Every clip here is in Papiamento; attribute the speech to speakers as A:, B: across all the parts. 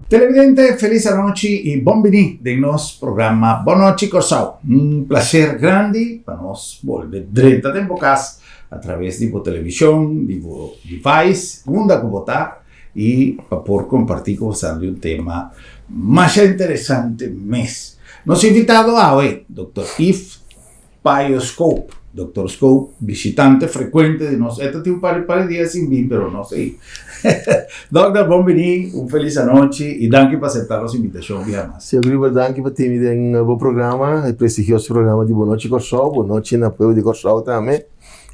A: Televidente, felis anochi i bon bini den nos programa Bon Nochi Kòrsou. Un plaser grandi pa nos bolbe drenta den bo kas a traves di bo televishon, di bo device, unda ku bo ta i pa por kompartí ku bosan di un tema masha interesante mes. Nos invitado awe, Dòkter Yves Payo Scope, Doctor Scope, bishitante frekuente di nos. E ta tin un par par di dia sin bin, pero nos ei. Doctor, bon bini, un felis anochi i danki pa aseptá nos invitashon bia mas.
B: Señor Gruber, danki pa tene mi den bo programa, e prestigioso programa di Bon Nochi Kòrsou. Bon nochi na pueblo di Kòrsou tambe.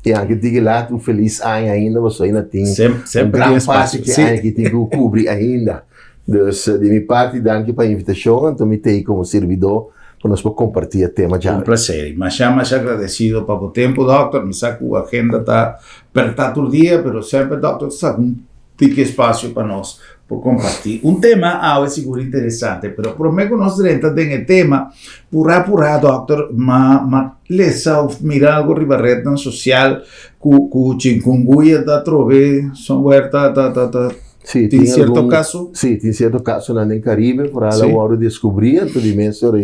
B: I anke tiki lat un felis aña ainda, pasobra ainda tin un gran parti di e aña ki tin ku kubri ainda. Dus di mi parti danki pa e invitashon, anto mi t'ei komo sirbidó pa nos por kompartí e tema djawe.
A: Un plaser i masha masha agradesido pa bo tempu dòkter, mi sa ku agenda ta pertá tur dia pero semper dòkter ta saka un tiki espasio pa nos por kompartí un tema awe sigur interesante, pero promé ku nos drenta den e tema purá purá dòkter ma ma lesa òf mira algu riba retnan sosial ku ku chinkunguya ta atrobe somewhere ta ta ta.
B: Sí,
A: Tin
B: tin
A: cierto
B: algun,
A: caso?
B: sí, tin cierto casonan den Caribe, por ala
A: Sí.
B: wòrdu descubrí, anto di mes ora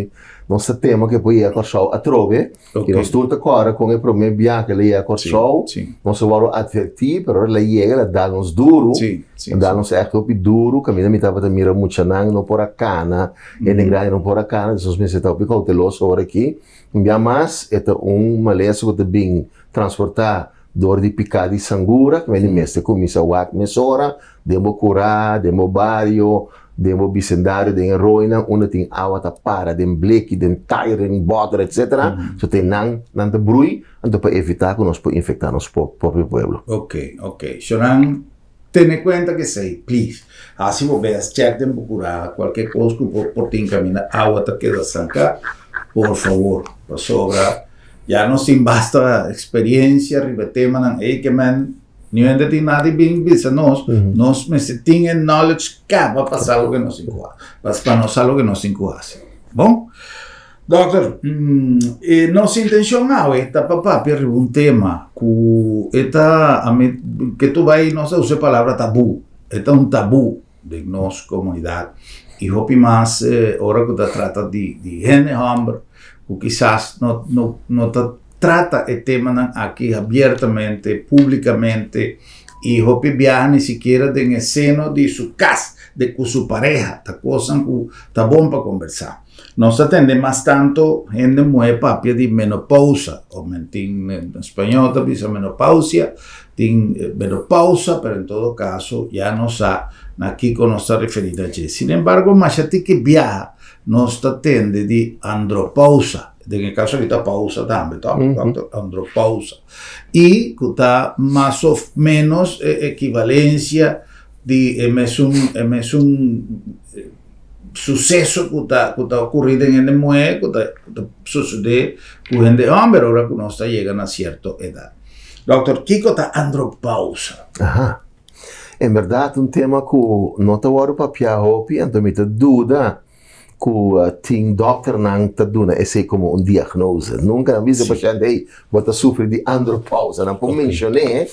B: nos ta tema ke por yega Kòrsou atrobe,
A: Ok.
B: i nos tur ta kòrda kon e promé biaha ke el a yega
A: Sí,
B: Kòrsou,
A: sí.
B: nos a wòrdu atvertí, pero ora el a yega el a dal nos duru,
A: Sí, sí,
B: a dal
A: sí.
B: nos ègt hopi duru, kaminda mi tabata mira muchanan no por a kana, hende grandi no por a kana, dus nos mester ta hopi kouteloso ora aki. Un bia mas e ta un malesa ku ta bin transportá Dor di piká di sangura, ku mende mester kuminsá wak mesora den bo kurá, den bo bario, den bo bisendario, den e roinan unda tin awa ta para, den bleki, den tayer, den bòter, etsetera. So te nan, nan ta brui, anto pa evitá ku nos por infektá nos propio pueblo.
A: Ok, ok. Shonan, tene kuenta ku esei, please. Hasi bo bes, chèk den bo kurá, kualke kos ku bo por tin kaminda awa ta keda stanká, por fabor, pasobra. Ya nos tin basta experiencia riba e temanan ey ke men niun hende tin nada di bin bisa nos, nos mester tin e knowledge caba pa sa loke nos tin cu haci, pa nos sa loke nos tin cu haci. Bon, dokter, e nos intencion awe ta pa papia riba un tema cu e ta, ami ke tur bay nos ta usa e palabra tabu, e ta un tabu den nos comunidad y hopi mas ora cu ta trata di hende homber cu kisas no no no ta trata e temanan aki abiertamente, publicamente y hopi biaha ni sikiera den e seno di su cas de cu su pareha ta cosnan cu ta bon pa conversa. Nos ta tende mas tanto hende muhe papia di menopousa, o men tin na spañol ta bisa menopausia, tin menopousa, pero en todo caso ya nos sa na kiko nos ta referi na dje. Sin embargo, masha tiki biaha nos ta tende di andropousa, den e caso aki ta pausa tambe, toch? Andropousa. Y cu ta mas of menos e equivalencia di e mesun, e mesun suseso ku ta ku ta okurí den hende muhé ku ta ku ta sosodé ku hende hòmber ora ku nos ta yega na sierto edat. Dòkter, kiko ta andropousa?
B: Aha. En bèrdat un tema ku no ta wòrdu papiá hopi, anto mi ta duda ku tin dòkternan ta duna esei komo un diagnose. Nunka nan bisa e pashènt, hey, bo ta sufri di andropousa. Nan por menshon'é,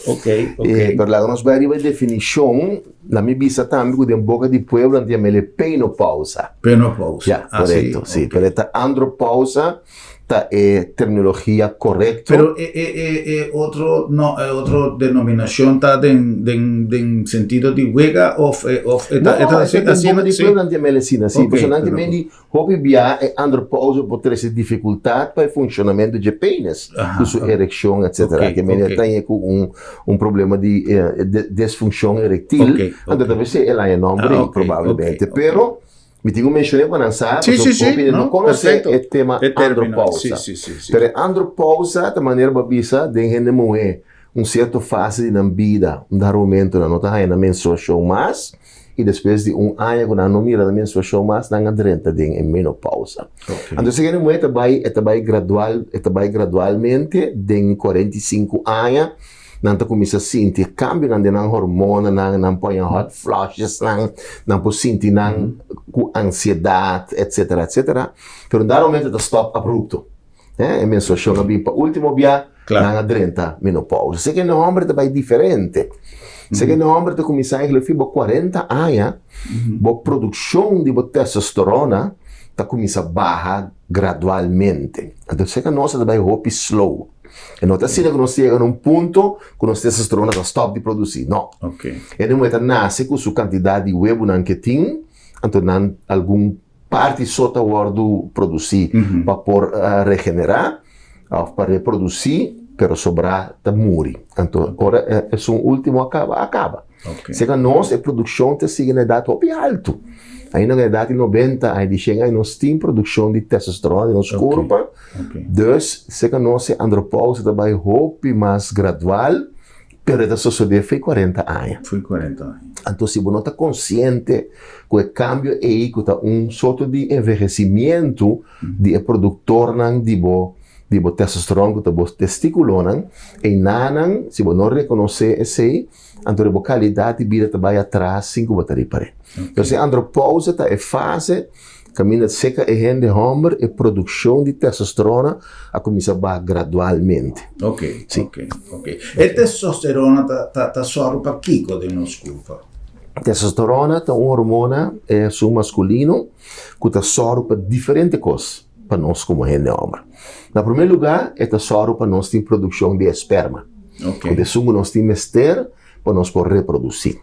B: pero laga nos bai riba e definishon. Na mi bisa tambe ku den boka di pueblo nan ta yama el e penopousa.
A: Penopousa.
B: Ya, korekto, si. Pero e ta andropousa ta e terminologia korekto.
A: Pero e e e e otro no e otro denominashon ta den den den sentido di wega òf e òf e ta e ta
B: No, e ta den boka di pueblo nan ta yama el asina, si. Pasobra nan ta mende Hopi bia e andropausa por trese difikultat pa e funshonamentu dje penis, ku su erekshon etsetera. Ke mene ta haña ku un un problema di desfunkshon erektil, anto ta p'esei el haña nòmber ei probablemente. Pero mi tin ku menshoné pa nan sa, pasobra hopi hende no konosé e tema andropausa. Pero e andropausa ta manera bo a bisa den hende muhé un sierto fase di nan bida, un dado momento nan no ta haña nan menstruashon mas. i despues di un aña ku nan no mira nan menstruashon mas, nan a drenta den e menopausa. Anto esei hende muhé ta bai, e ta bai gradual, e ta bai gradualmente den 45 aña, nan ta kuminsá sinti e kambionan den nan hormonanan, nan por haña hot flushesnan, nan por sinti nan ku ansiedat, etsetera, etsetera. Pero un dado momento e ta stòp abrupto. E menstruashon a bin pa último bia, nan a drenta menopausa. Esei ku hende hòmber ta bai diferente. Serka hende hòmber ta kuminsá eigenlijk fi bo 40 aña, bo produkshon di bo testosterona ta kuminsá baha gradualmente. Anto serka nos ta bai hopi slow. E no ta asina ku nos yega na un punto ku nos testosterona ta stòp di produsí, no. Hende muhé ta nase ku su kantidat di webunan ke tin, anto nan algun parti so ta wòrdu produsí pa por regenerá òf pa reprodusí, pero sobrá ta muri. Anto ora esun último a kaba, a kaba. Seka nos e produkshon ta sigui na edat hopi haltu. Ainda na edat di nobenta aña, di shen aña nos tin produkshon di testosterona den nos kurpa. Dus seka nos e andropousa ta bai hopi mas gradual. Pero e ta sosodé fo'i kuarenta aña.
A: Fo'i kuarenta aña.
B: Anto si bo no ta konsiente ku e kambio ei ku ta un sorto di envehesimientu di e produktornan di bo di bo testosteron ku ta bo testikulonan, einanan si bo no rekonosé esei, anto bo kalidat di bida ta bai atras sin ku bo ta ripar'é. Entonces e andropousa ta e fase Kaminda seka e hende hòmber e produkshon di testosterona a kuminsá baha gradualmente.
A: Oké, oké, oké. E testosterona ta ta ta sòru pa kiko den nos kurpa?
B: Testosterona ta un hormona esun maskulino ku ta sòru pa diferente kos pa nos komo hende hòmber. Na promé lugá e ta sòru pa nos tin produkshon di esperma, ku ta esun ku nos tin mester pa nos por reprodusí.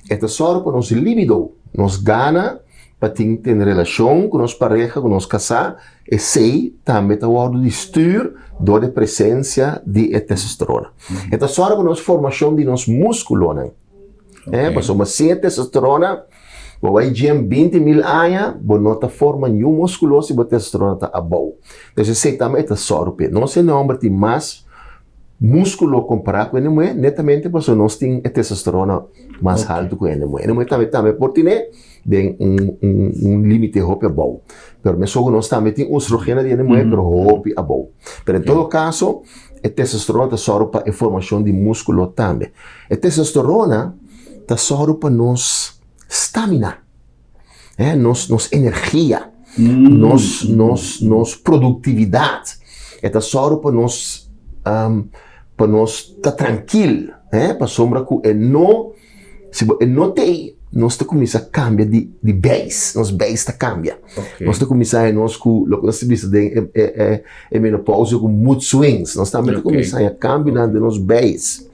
B: E ta sòru pa nos libido, nos gana pa tin tene relashon ku nos pareha, ku nos kasá, esei tambe ta wòrdu di stür dor di presensia di e testosterona. E ta sòru pa nos formashon di nos múskulonan. Eh, pasobra sin e testosterona, bo bai gym 20 mil aña, bo no ta forma niun múskulo si bo testosterona ta abou. Entonces esei tambe e ta sòru p'e. Nos hende hòmber tin mas Múskulo kompará ku hende muhé, netamente pasobra nos tin e testosterona mas haltu ku hende muhé. Hende muhé tambe tambe por tine den un un un límite hopi abou. Pero mesun ku nos tambe tin oestrogeno di hende muhé, pero hopi abou. Pero en todo kaso, e testosterona ta sòru pa e formashon di múskulo tambe. E testosterona ta sòru pa nos stamina. Eh, nos, nos energia, nos, nos, nos produktividat. E ta sòru pa nos, um, pa nos ta trankil, eh, pasobra ku e no, si bo e no t'ei, nos ta kuminsá kambia di, di beis, nos beis ta kambia.
A: Ok.
B: Nos ta kuminsá haña nos ku loke nos ta bisa den e, e, e, e menopausa ku mood swings. Nos tambe ta
A: Ok.
B: kuminsá haña kambionan den nos beis.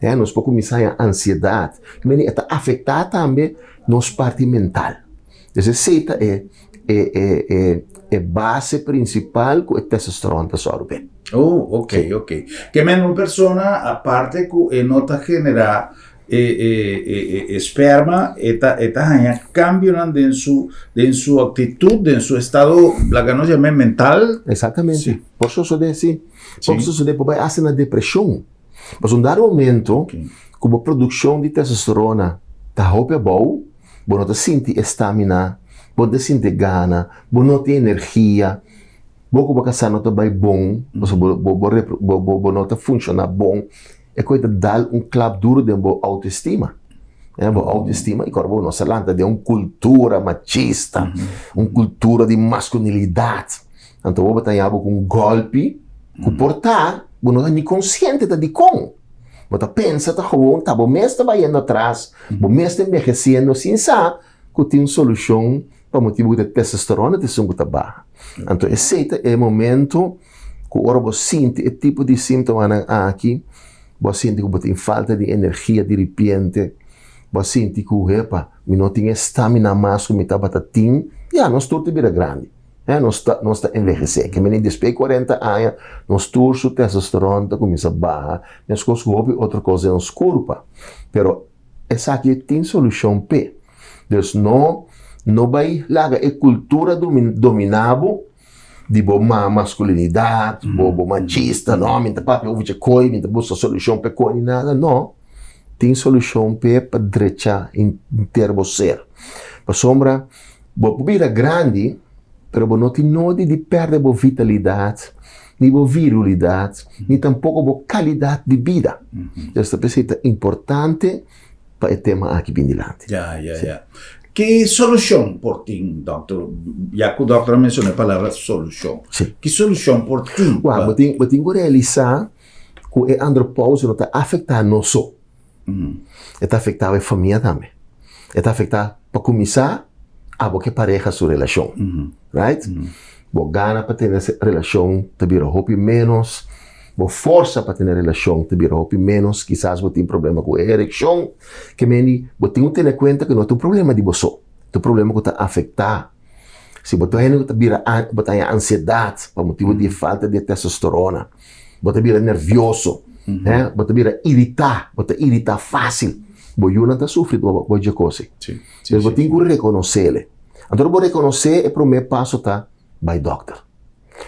B: Eh, nos por kuminsá haña ansiedat. Meni e ta afektá tambe nos parti mental. Entonces esei ta e e e e e base principal ku e testosteron ta sòru p'e.
A: Oh, ok, ok. Ke men un persona aparte ku e no ta generá e e e e e sperma, e ta e ta haña kambionan den su den su aktitut, den su estado, laga nos yam'é mental.
B: Exactamente.
A: Sí.
B: Por sosodé, sí. Por
A: Sí.
B: sosodé por bai hasta na depreshon. Pasobra un dado momento ku bo produkshon di testosterona ta hopi abou, bo no ta sinti e stamina, bo no ta sinti e gana, bo no tin energia, bo ku bo kasá no ta bai bon, pasobra bo bo bo bo bo no ta funshoná bon, e koe ta dal un klap duru den bo outoestima. Bo outoestima i kòrda bo nos a lanta den un kultura machista, un kultura di maskulinidad. Anto bo ta haña bo ku un gòlpi ku por ta bo no ta ni konsiente ta dikon. Bo ta pensa ta gewoon ta bo mes ta bayendo atras, bo mes ta enbehesiendo sin sa ku tin un solushon pa motibu ku ta testosterona ta esun ku ta baha. Anto esei ta e momento ku ora bo sinti e tipo di síntomanan aki, bo a sinti ku bo tin falta di energia diripiente, bo a sinti ku, hepa, mi no tin e stamina mas ku mi tabata tin, ya, nos tur ta bira grandi. Eh, nos ta, nos ta envehesé. Ke meni despues di kuarenta aña, nos tur su testosteron ta kuminsá baha, meskos ku hopi otro kos den nos kurpa. Pero esaki tin solushon p'e. Dus no, no bai laga e kultura dominá bo di bo ma maskulinidat, bo bo machista, no, mi ta papia over dje koi, mi ta buska solushon p'e koi ni nada. No, tin solushon p'e pa drecha henter bo ser. Pasobra Bo por bira grandi, pero bo no tin nodi di pèrdè bo vitalidat, ni bo virulidat, ni tampoko bo kalidat di bida. Entonces ta p'esei ta importante pa e tema aki bin dilanti.
A: Ya, ya, ya. Ki solushon por tin, dòkter? Ya ku dòkter a menshoná e palabra solushon.
B: Si.
A: Ki solushon por tin pa.
B: Wak, bo tin, bo tin ku realisá ku e andropousa no ta afektá nos so. E ta afektá e famia tambe. E ta afektá pa kuminsá abo ku e pareha su relashon. Right? Bo gana pa tene relashon ta bira hopi ménos, bo forsa pa tene relashon ta bira hopi ménos, kisas bo tin problema ku e erekshon. Ke meni bo tin ku tene kuenta ku no ta un problema di bo so, ta un problema ku ta afektá. Si bo ta un hende ku ta bira bo ta haña ansiedat pa motibu di e falta di e testosterona, bo ta bira nervioso, bo ta bira iritá, bo ta iritá fásil. Bo yunan ta sufri bo dje kos ei. Pues bo tin ku rekonosé-le. Anto ora bo rekonosé, e promé paso ta bai dòkter.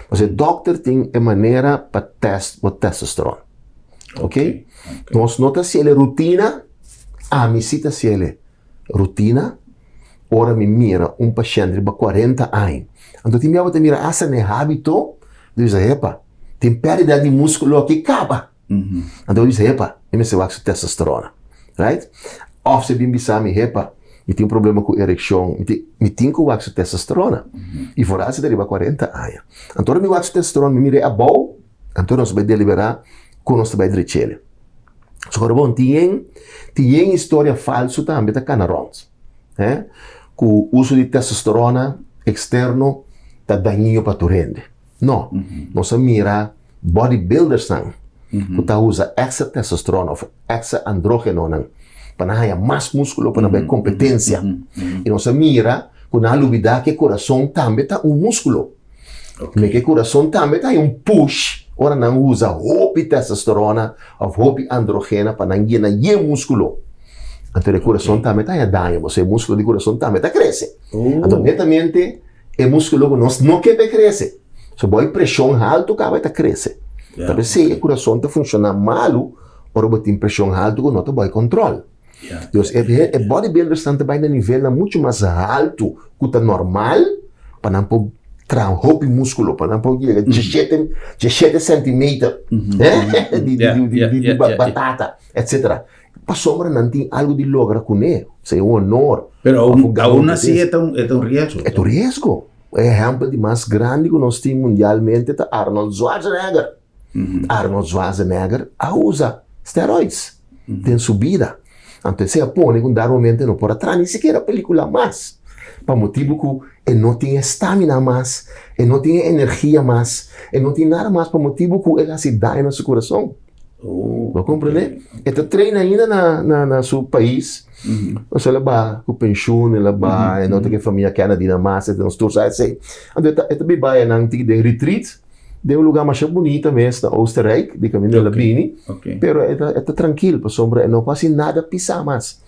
B: Pasobra e dòkter tin e manera pa tèst bo testosteron. Ok? Nos no ta hasiel e rutina, ami si ta hasiel e rutina ora mi mira un pashènt riba kuarenta aña. Anto tin bia bo ta mira asta na e hábito, bo ta bisa, Hepa, tin pèrdida di múskulo aki kaba. Anto mi bisa, Hepa, mi mester wak su testosterona. Right? Of si e bin bisa mi, Hepa, mi tin un problema ku erekshon, mi tin, mi tin ku wak su testosterona. I foral si ta riba kuarenta aña. Anto ora mi wak su testosterona, mi mir'é abou, anto nos bai deliberá kon nos ta bai drech'el. So ora bon, tin yen, tin yen historia falsu tambe ta kana rònt. Eh, ku uso di testosterona eksterno ta dañino pa tur hende. No, nos a mira bodybuildersnan ku ta usa extra testosterona of extra andrógenonan pa nan haña mas múskulo pa nan bai kompetensia. I nos a mira ku nan a lubidá ku e kurason tambe ta un múskulo. Me ku e kurason tambe ta haña un push ora nan usa hopi testosterona of hopi androgena pa nan yena yen múskulo. Anto e kurason tambe ta haña daño, pasobra e múskulo di kurason tambe ta krese. Anto netamente E muskulo ku nos no ke pa e krese. So bo e preshon haltu kaba e ta krese. Ta p'esei e kurason ta funshoná malu ora bo tin preshon haltu ku no ta bo kontrol. Dus e e bodybuildersnan ta bai na nivelnan muchu mas haltu ku ta normal pa nan por traha hopi muskulo, pa nan por yega diesshete diesshete sentimeter di di di batata etsetera. Pasobra nan tin algu di logra kuné, sea un honor.
A: Pero aun, aun así e ta un, e ta un riesgo.
B: E ta un riesgo. E ehèmpel di mas grandi ku nos tin mundialmente ta Arnold Schwarzenegger. Arnold Schwarzenegger a usa steroids den su bida. Anto esei a pone ku un dado momento e no por a traha ni sikiera pelikula mas, pa motibu ku e no tin e stamina mas, e no tin e energia mas, e no tin nada mas pa motibu ku el a hasi daño na su kurason.
A: Oh,
B: Bo comprende? E ta train ainda na, na, na su pais. O sea, el a ba ku pensioen, el a ba, e no ta ke familia Kennedy na mas, e nos tur sa esei. Anto e ta, e ta biba einan tiki den retreat, den un lugar masha bunita mes na Oostenrijk, di kaminda el a bini. Pero e ta, e ta trankil, pasobra e no por hasi nada pisá mas.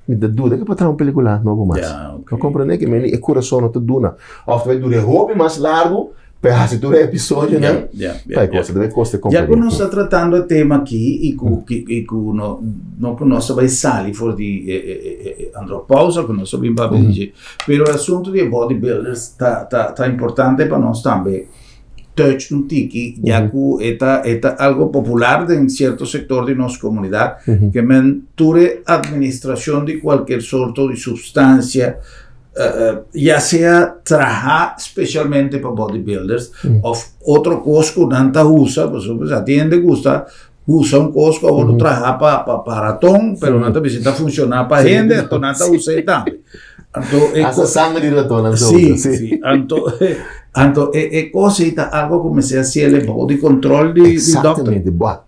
B: Mi ta duda ke por traha un pelikula nobo mas. Bo comprende? Ke meni e kurason no ta duna. Of ta bai dura e hopi mas largu pa e hasi tur e episodionan. Pa e kosta, debe kosta e
A: kompania. Ya ku nos ta tratando e tema aki i ku i ku no no ku nos ta bai sali for di e e andropausa ku nos ta bin papia di dje. Pero e asuntu di e bodybuilders ta ta ta importante pa nos tambe touch un tiki ya ku e ta e ta algo popular den cierto sector di nos comunidad ke men tur e administracion di cualkier sorto di substancia ya sea traha specialmente pa bodybuilders of otro cos ku nan ta usa pasobra sa tin hende gusta usa un cos ku a wordo traha pa pa raton pero nan ta bisa ta funciona pa hende anto nan ta usa e tambe.
B: Anto e Hasta sangre di raton nan ta
A: usa. Sí, sí. Anto, anto e, e cosa ei ta algo ku mester hasi el bou di control di, di dokter.
B: Exactamente. Boa.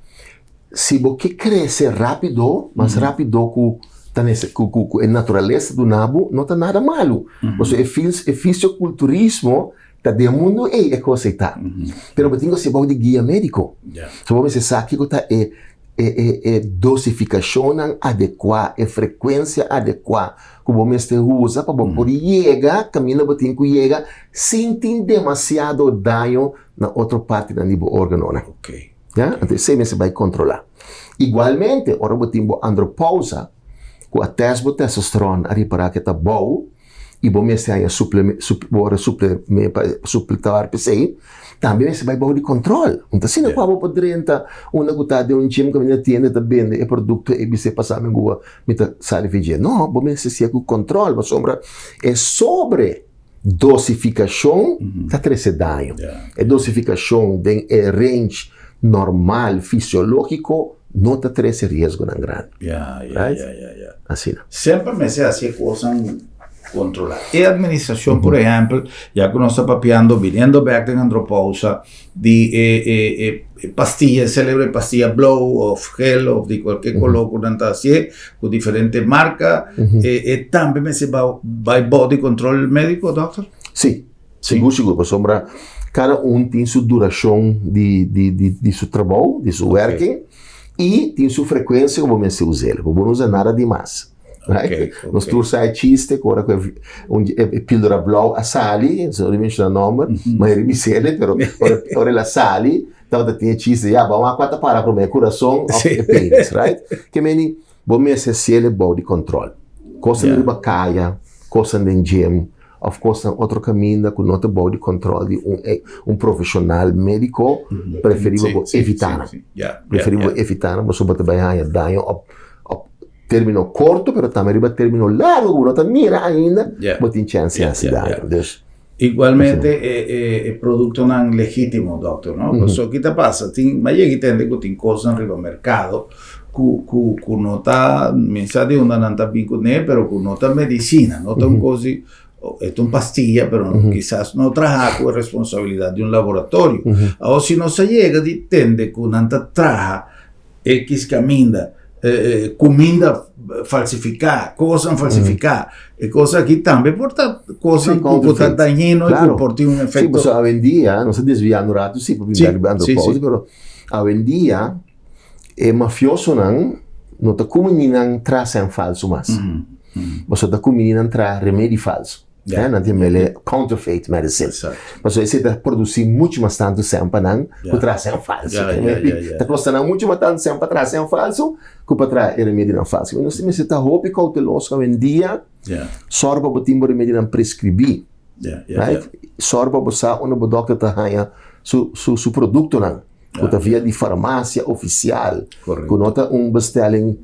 B: Si bo ke krese rápido, mas rápido ku ta nese, ku, ku, ku e naturalesa duna bo, no ta nada malu. Pasobra e fis, e fisiokulturismo ta den mundu ei e kos ei ta. Pero bo tin ku hasi bou di guia médiko. So bo mester sa kiko ta e e e e dosifikashonnan adekuá, e frekuensia adekuá ku bo mester usa pa bo por yega kaminda bo tin ku yega sin tin demasiado daño na otro partinan di bo órganonan. Ya, anto esei mester bai kontrolá. Igualmente, ora bo tin bo andropousa ku a tèst bo testosteron a ripará ku e ta bou, i bo mester haña suple bo ora suple pa supletar p'esei tambe mester bai bou di control no ta asina ku abo por drenta unda ku ta den un gym kaminda tienda ta bende e produkto e bis'é pasa mi gua mi ta sali fi dje no bo mester siña ku control pasobra e sobre dosifikashon ta trese daño e dosifikashon den e range normal fisiológiko. no ta trese riesgonan grandi.
A: Ya, ya,
B: Right?
A: ya, ya, ya.
B: Asina.
A: Semper mester hasi e kosnan kontrolá. E administrashon, por ehèmpel, ya ku nos ta papiando, biniendo bèk den andropousa, di e e e e pastilla, e célebre pastilla blou òf gel òf di kualke koló ku nan ta hasié, ku diferente marka, e e tambe mester bou bai bou di kontrol médiko, dòkter?
B: Sí, Sigur sigur pasobra kada un tin su durashon di di di di su trabou, di su werking i tin su frekuensia ku bo mester us'el. Bo no usa nada di mas. Right? Nos tur sa e chiste ku ora ku e un e pildora blou a sali, nos no di menshona nòmber, ma e ribis'el, pero ora ora el a sali tabata tin e chiste, ya bo a wak ku a ta para promé e kurason òf e penis, right? Ke meni bo mester hasiel bou di kòntròl. Kosnan riba kaya, kosnan den gym, of kosnan otro kaminda ku no ta bou di kòntròl di un un profeshonal médiko, preferibel bo evitá nan. Preferibel bo evitá nan pasobra bo ta bai haña daño op op término korto pero tambe riba término largo ku bo no ta mira ainda bo tin chèns di hasi daño. Dus.
A: Igualmente e e e produktonan legítimo dòkter no, pasobra ki ta pasa tin mi a yega i tende ku tin kosnan riba merkado ku ku ku no ta mi sa di unda nan ta bin kuné pero ku no ta medisina no ta un kos di e ta un pastilla pero kisas no traha ku e responsabilidat di un laboratorio awor si nos a yega di tende ku nan ta traha ekis kaminda kuminda falsifiká kosnan falsifiká e kos aki tambe por ta kosnan ku ta dañino i ku por tin un efekto.
B: Si pasobra awendia nos ta desviá un ratu si pa bin bèk riba andropousa pero awendia E mafiosonan no ta kumini nan tra sèn falsu mas. Pasobra ta kumini nan tra remedi falsu.
A: Ya.
B: Nan tin mele counterfeit medicine.
A: Exacto.
B: Pasobra esei ta produsí muchu mas tantu sèn pa nan ku
A: Ya.
B: tra sèn falsu.
A: Ya, ya, ya, ya.
B: Ta kosta nan muchu mas tantu sèn pa tra sèn falsu ku pa tra e remedinan falsu. Nos mester ta hopi kouteloso awendia.
A: Ya.
B: Sòru pa bo tin bo remedinan preskribí.
A: Ya, ya,
B: Right?
A: ya.
B: Sòru pa bo sa unda bo dòkter ta haña su su su produktonan. Ku ta via di farmasia ofisial. Ku no ta un bestelling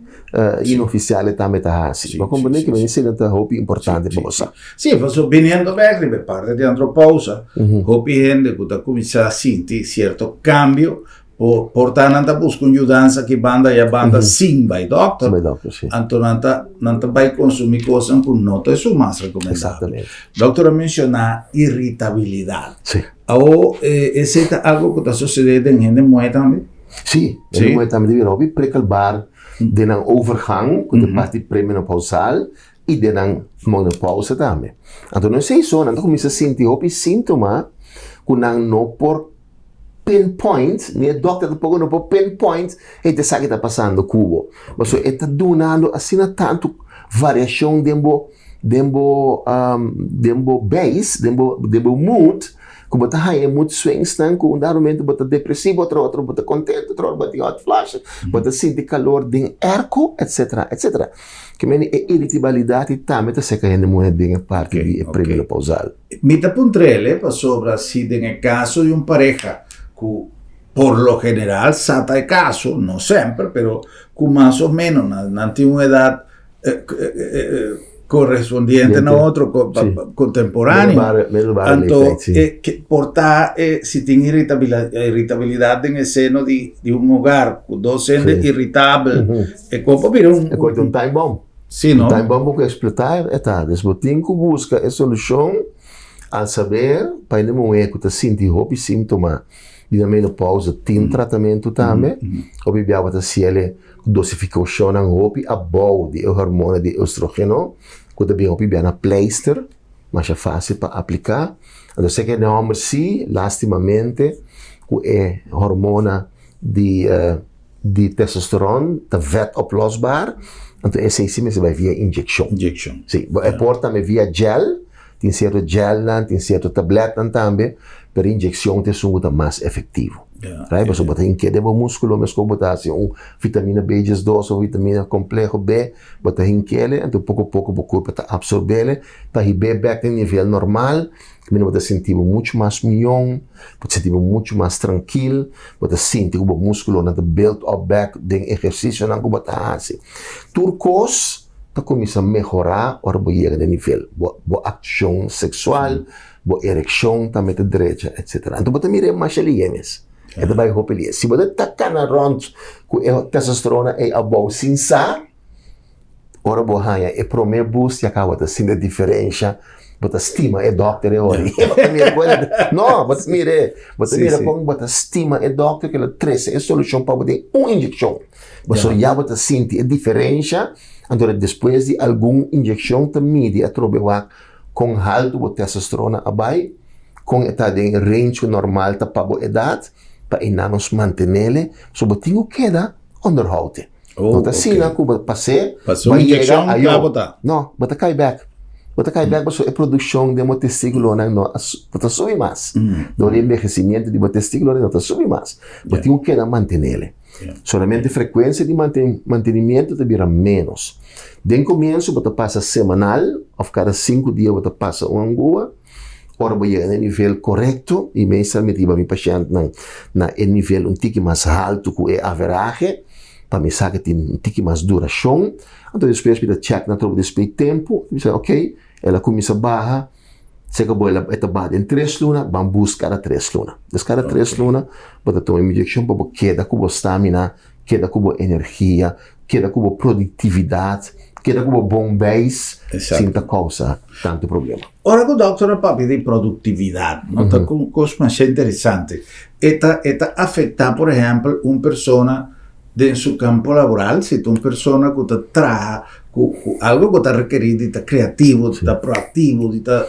B: inofisial e tambe ta hasi. Bo komprende ku esei ta hopi importante pa bo sa.
A: Sí, pasobra biniendo bek riba e parti di andropousa, hopi hende ku ta kuminsá sinti sierto kambio por por ta nan ta buska un yudansa aki banda i abanda sin bai dòkter. Anto nan ta nan ta bai konsumí kosnan ku no ta esun mas rekomendabel. Dòkter a menshoná iritabilidat. Awo esei ta algo ku ta sosodé den hende muhé tambe?
B: Sí, hende muhé tambe ta bira hopi prikkelbaar den nan overgang ku ta parti premenopausal i den nan menopausa tambe. Anto no esei so, nan ta kuminsá sinti hopi síntoma ku nan no por pinpoint, ni e dòkter tampoko no por pinpoint, hey, ta esaki ta pasando ku bo. Pasobra e ta dunando asina tantu variashon den bo den bo den bo beis, den bo den bo mood, ku bo ta haña e mood swingsnan ku un dado momento bo ta depresivo, otro otro bo ta kontento, otro ora bo tin hot flashes, bo ta sinti kalor den erko, etsetera, etsetera. Ke mende e iritibalidat ei tambe ta seka hende muhé den e parti di e premenopausal.
A: Mi ta puntr'el pasobra si den e kaso di un pareha ku por lo general sa ta e kaso, no semper, pero ku mas o menos nan tin un edat correspondiente na otro, contemporáneo, anto por ta si tin irritabilidad den e seno di un hogar ku dos hende irritabel, e kon por bira un.
B: E kon ta un time bomb.
A: Sí, no?
B: Un time bomb ku eksplotá e ta. Dus bo tin ku buska e solushon al saber pa hende muhé ku ta sinti hopi síntoma di nan menopausa tin tratamentu tambe. Hopi bia bo ta siele ku dosifikashonnan hopi abou di e hormona di oestrogeno ku ta bin hopi bia na pleister, masha fásil pa apliká. Anto seke hende hòmber sí, lastimamente ku e hormona di di testosteron ta vet oplosbaar, anto esei si mester bai via inyekshon.
A: Inyekshon.
B: Si, bo e por tambe via gel, tin sierto gelnan, tin sierto tabletnan tambe, pero inyekshon ta esun ku ta mas efektivo. Right? Pasobra bo ta hink'é den bo múskulo meskos bo ta hasi un vitamina B diesdos òf vitamina kompleho B, bo ta hink'é, anto poko poko bo kurpa ta apsorb'é pa hib'é bèk den nivel normal. Kaminda bo ta sinti bo muchu mas mion, bo ta sinti bo muchu mas trankil, bo ta sinti ku bo muskulonan ta build up bèk den ehersisionan ku bo ta hasi. Tur kos ta kuminsá mehorá ora bo yega den nivel. Bo bo akshon seksual, bo erekshon tambe ta drecha, etsetera. Anto bo ta mira e masha lihe mes. E ta bai hopi lihe. Si bo ta kana rònt ku e testosterona ei abou sin sa, ora bo haña e promé boost ya kaba ta sinti e diferensha, bo ta stima e dòkter e ora. Bo ta mira kon el a, no, bo ta mira e, bo ta mira kon bo ta stima e dòkter ku el a trese e solushon pa bo den un inyekshon. Pasobra ya bo ta sinti e diferensha, anto despues di algun inyekshon ta midi atrobe wak kon haltu bo testosterona a bai, kon e ta den e range ku normal ta pa bo edat, pa einan nos mantenele, so bo tin ku keda onderhoud.
A: Oh,
B: No ta asina
A: ok.
B: ku bo pas'é,
A: Pasó
B: bo
A: un
B: yega
A: inyekshon,
B: ayo.
A: kla bo ta.
B: No, bo ta kai bèk. Bo ta kai bèk pasobra e produkshon den bo testíkulonan no a no ta subi mas. Dor di enbehesimiento di bo testíkulonan no ta subi mas. Bo tin ku keda mantenele. Solamente frekuensia di mantenimiento ta bira ménos. Den komienso bo ta pasa semanal òf kada sinku dia bo ta pasa un angua. Ora bo yega na e nivel korekto, i meestal mi ta hiba mi pashèntnan na e nivel un tiki mas haltu ku e averahe, pa mi sa ku tin un tiki mas durashon. Anto despues mi ta chèk nan atrobe despues di tempu, mi bisa ok, el a kuminsá baha, seka bo el a ta baha den tres luna, ban bus kada tres luna. Des kada tres luna bo ta tuma e inyekshon pa bo keda ku bo stamina, keda ku bo energia, keda ku bo produktividat, keda ku bo bon beis sin ta kousa tantu problema.
A: Ora ku dòkter a papia di produktividat, no ta un kos masha interesante. E ta e ta afektá por ehèmpel un persona den su kampo laboral, si ta un persona ku ta traha ku ku algu ku ta rekerí di ta kreativo, di ta proaktivo, di ta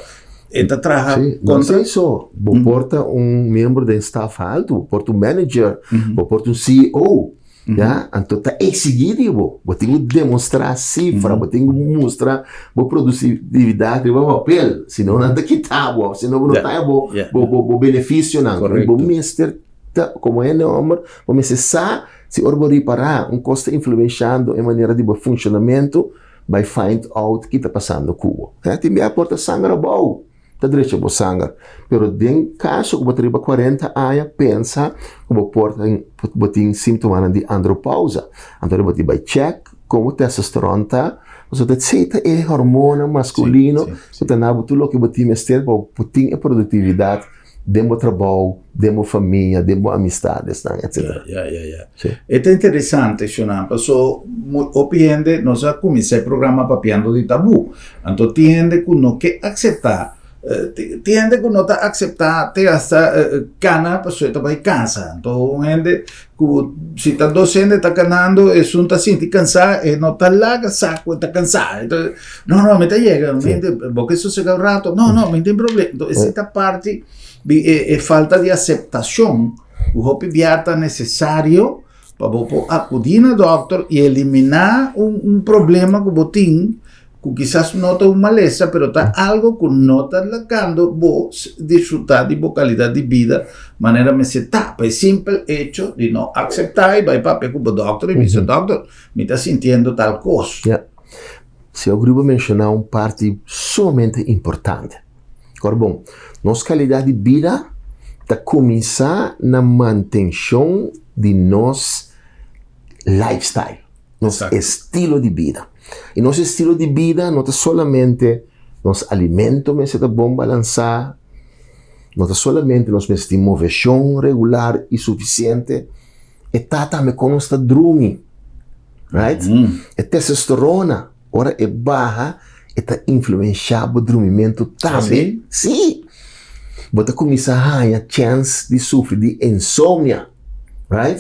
A: e ta traha
B: Sí, no
A: kontra.
B: esei so. Bo por ta un miembro den staf haltu, bo por ta un manager, bo por ta un CEO. Ya, anto ta exigí di bo. Bo tin ku demostrá sifra, bo tin ku mustra bo produsividat riba papel, si no nan ta kita bo, si no bo no ta haña bo bo bo bo benefisionan.
A: Korekto.
B: Bo mester ta, komo hende hòmber, bo mester sa si ora bo ripará un kos ta influenshando e manera di bo funshonamentu, bai find out ki ta pasando ku bo. Tin bia por ta sanger abou. ta drecha bo sanger. Pero den kaso ku bo ta riba kuarenta aña, pensa ku bo por tin bo tin síntomanan di andropausa. Anto bo tin bai chèk kon bo testosteron ta, pasobra ta esei ta e hormona maskulino ku ta na bo tur loke bo tin mester pa bo tin e produktividat den bo trabou, den bo famia, den bo amistadesnan, etsetera.
A: Ya, ya, ya. E ta interesante, Shonan, paso hopi hende, nos a kuminsá e programa papiando di tabú. Anto tin hende ku no ke akseptá, tin hende ku no ta akseptá te asta kana paso e ta bai kansa. Anto un hende ku si ta dos hende ta kanando, esun ta sinti kansá, e no ta laga sa ku e ta kansá. E ta, no, no, mi ta yega, mi bo ke sosegá un rato? No, no, mi tin problema. Anto esei ta parti di e falta di aseptashon. Ku hopi bia ta nesesario pa bo por akudí na dòkter i eliminá un un problema ku bo tin, ku kisas no ta un malesa, pero ta algu ku no ta lagando bo disfrutá di bo kalidat di bida manera mester ta. Pa e simpel echo di no akseptá i bai papia ku bo dòkter i bisa, Dòkter, mi ta sintiendo tal kos.
B: Ya. Señor Gruber menshoná un parti sumamente importante. Ora bon, nos kalidat di bida ta kuminsá na mantenshon di nos lifestyle, nos estilo di bida. I nos estilo di bida no ta solamente nos alimento mester ta bon balansá, no ta solamente nos mester tin moveshon regular i sufisiente, e ta tambe kon nos ta drumi, right? E testosterona. Ora e baha, e ta influenshá bo drumimentu tambe. Sí! Bo ta kuminsá haña chèns di sufri di insomnia, right?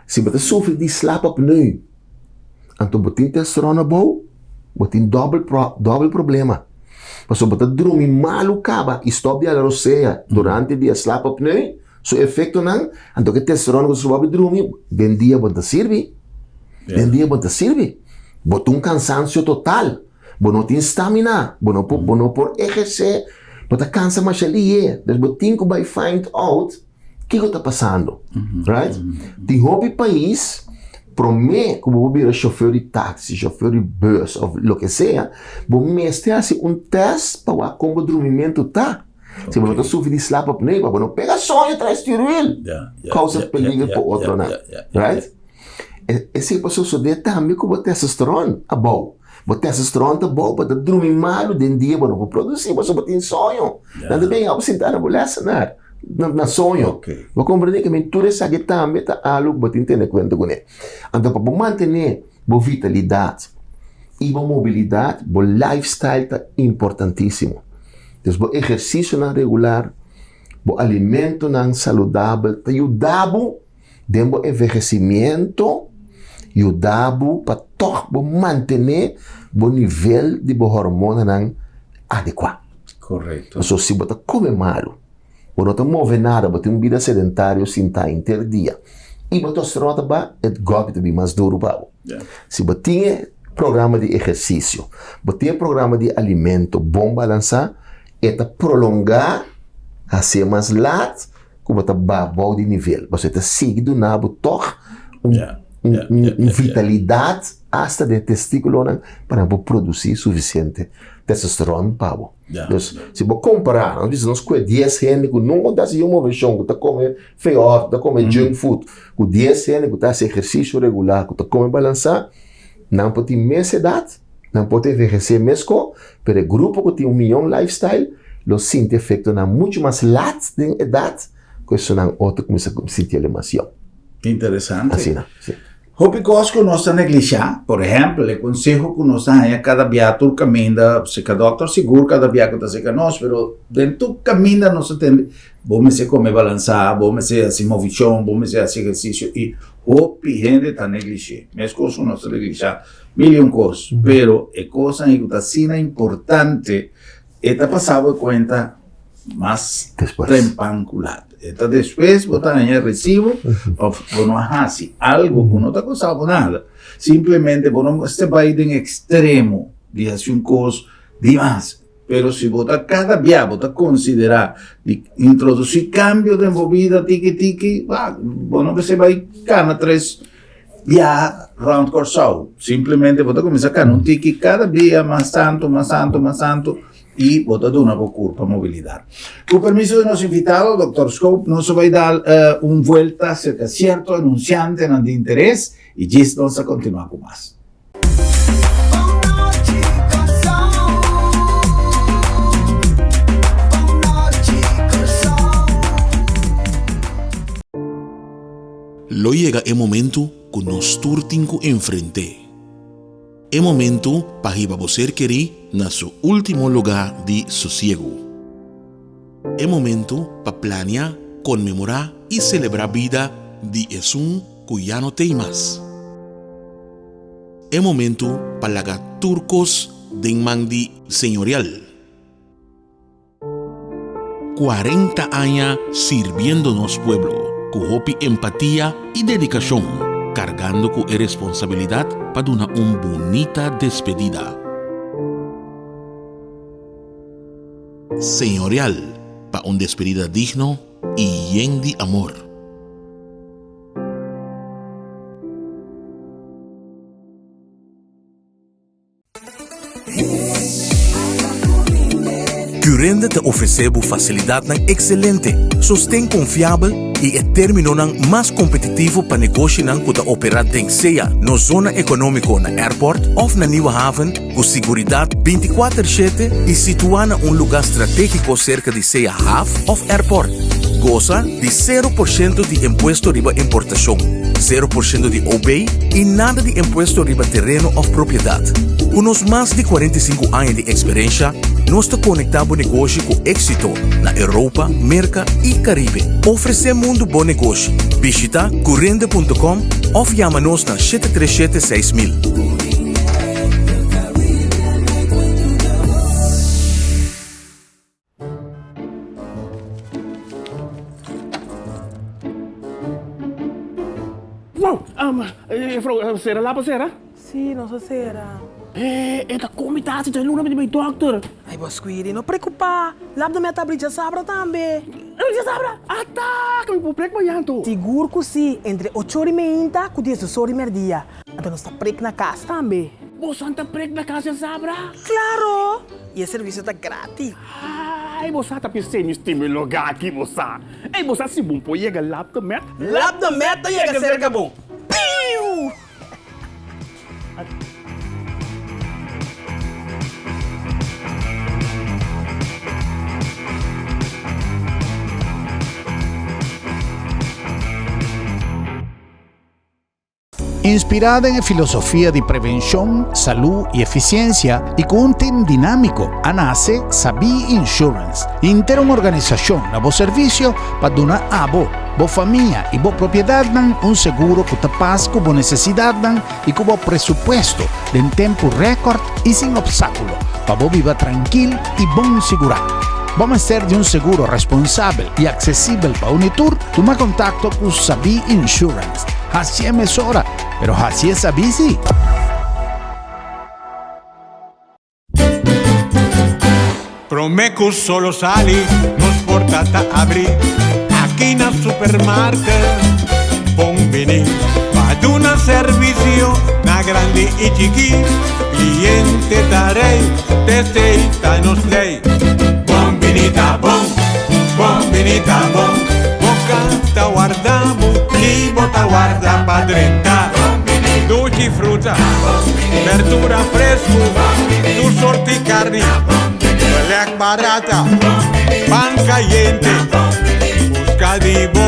B: Si bo ta sufri di slaapapneu, anto bo tin testosterona abou, bo tin dòbel pro, dòbel problema. Pasobra bo ta drumi malu kaba i stòp di hala rosea durante di e slaapapneu, Su efectonan, anto ke testosterona ku ta suba bo drumi, den dia bo no ta sirbi. Den dia bo no ta sirbi. Bo ta un cansancio total. Bo no tin stamina. Bo no por, bo no por eherce. Bo ta cansa masha lihe. Dus bo tin ku bai find out kiko ta pasando. Right? Tin hopi pais, prome ku bo por bira chauffeur di taxi, chauffeur di bus of loke sea, bo mester hasi un test pa wak kon bo drumimentu ta. Si bo no ta sufri di slaap apnea, pa bo no pega soño tras stuurwiel. Causa peligro pa otronan. Right? Esei por sosode tambe ku bo testosteron abou. Bo testosteron ta abou, bo ta drumi malu den dia, bo no por produsi pasobra bo tin soño. Nan ta bin hou sinta na bo lesenaar. na soño. Bo komprendé ke men tur esaki tambe ta algu ku bo tin tene kuenta kuné. Anto pa bo mantené bo vitalidat i bo mobilidat, bo lifestyle ta importantísimo. Dus bo ehersisionan regular, bo alimentonan saludabel ta yuda bo den bo envehesimiento, yuda bo pa tòg bo mantené bo nivel di bo hormonanan adekuá.
A: Korekto.
B: Pasobra si bo ta kome malu, bo no ta move nada, bo tin un bida sedentario sintá henter dia i bo testosterona ta baha, e gòlpi ta bin mas duru pa bo. Si bo tin e programa di ehersisio, bo tin e programa di alimento bon balansá, e ta prolongá, hasié mas lat ku bo ta baha bou di nivel. Pasobra e ta sigui duna bo tòg un un vitalidat asta den e testikulonan pa nan por produsí sufisiente testosteron pa bo. Dus, si bo kompará, nos bisa nos kue dies hende ku nunka ta hasi un moveshon, ku ta kome feòr, ku ta kome junk food, ku dies hende ku ta hasi ehersisio regular, ku ta kome balansá, nan por tin mes edat, nan por ta envehesé meskos, pero e grupo ku tin un mion lifestyle lo sinti efektonan muchu mas lat den edat ku esunnan otro kuminsá sinti el mas yòn.
A: Interesante.
B: Asina, si.
A: Hopi kos ku nos ta neglishá, por ehèmpel, e konseho ku nos ta haña kada bia tur kaminda, seka dòkter sigur kada bia ku ta seka nos, pero den tur kaminda nos ta tende, bo mester kome balansá, bo mester hasi movishon, bo mester hasi ehersisio i hopi hende ta neglish'é. Meskos ku nos ta neglishá mil i un kos, pero e kosnan ei ku ta asina importante E ta pasa bo e kuenta mas trempan ku lat. E ta despues bo ta haña resibo òf bo no a hasi algu ku no ta kosta bo nada. Simplemente bo no mester bai den ekstremo di hasi un kos dimas. Pero si bo ta kada bia bo ta konsiderá di introdusí kambio den bo bida tiki tiki, bo no mester bai kana tres Biaha rònt Kòrsou. Simplemente bo ta kuminsá kana un tiki kada dia mas tantu, mas tantu, mas tantu i bo ta duna bo kurpa mobilidat. Ku permiso di nos invitado, Dòkter Schoop, nos a bai dal un vuelta serka sierto anunsiantenan di interes i djis nos ta kontinuá ku mas.
C: Lo yega e momentu ku nos tur tin ku enfrent'é. E momentu pa hiba bo ser kerí na su último lugá di sosiegu. E momentu pa plania, konmemorá i selebrá bida di esun ku ya no t'ei mas. E momentu pa laga tur kos den man di Señorial. 40 aña sirbiendo nos pueblo ku hopi empatia i dedikashon, kargando ku e responsabilidat pa duna un bunita despedida. Señorial pa un despedida digno i yen di amor.
D: Curinde ta ofresé bo fasilidatnan ekselente, sosten konfiabel i e términonan mas kompetitivo pa negoshinan ku ta operá den sea nos zona ekonómiko na Airport òf na Nieuwe Haven ku siguridat bintikuater shete i situá na un lugá stratégiko serka di sea haf òf airport. Gosa di sero por shento di impuesto riba importashon, sero por shento di OB i nada di impuesto riba tereno òf propiedat. Ku nos mas di 45 aña di eksperensha, nos ta konektá bo negoshi ku éksito na Europa, Merka i Karibe. Ofresé mundu bo negoshi. Bishitá curinde.com òf yama nos na 737 6000.
E: Wow! Um, juffrouw, sera lapa sera?
F: Sí, nos a sera.
E: Eh, e ta komi tasi dje luna mi di bai dokter.
F: Ai, bo Squiri, no preokupá. Lap de mi a ta abri djasabra tambe.
E: Abri djasabra? Ata, ku mi por prek mañan anto.
F: Sigur ku sí, entre ocho ora i meinta ku diesdos ora i merdia. Anto nos ta prek na kas tambe.
E: Boso ta prek na kas djasabra?
F: Klaro! I e servisio ta gratis.
E: Ai, bo sa ta pis'é mi stima e lugá aki, bo sa. Ei, bo sa si bon por yega Lap de Met?
F: Lap de Met ta yega serka bo. Piu!
A: Inspirá den e filosofia di prevenshon, salú i efisiensia i ku un tim dinámiko, a nase Sabí Insurance, henter un organisashon na bo servisio pa duna abo, bo famia i bo propiedatnan un seguro ku ta pas ku bo nesesidatnan i ku bo presupuesto den tempu rèkòrt i sin opstákulo pa bo biba trankil i bon sigurá. Bo mester di un seguro responsabel i aksesibel pa uni tur? Tuma kontakto ku Sabí Insurance. Hasié mesora, pero hasié sabí sí!
G: Promé ku solo sali, nos porta ta abrí aki na Supermarket. Bon bini pa duna servisio na grandi i chikí. Kliente ta rei, t'esei ta nos lei. Bon bini ta bon, bon bini ta bon. Bo ka ta warda bo ni bo ta warda pa drenta. Dushi fruta, berdura fresku, tur sorti karni, belek barata, pan kayente. Buska di bo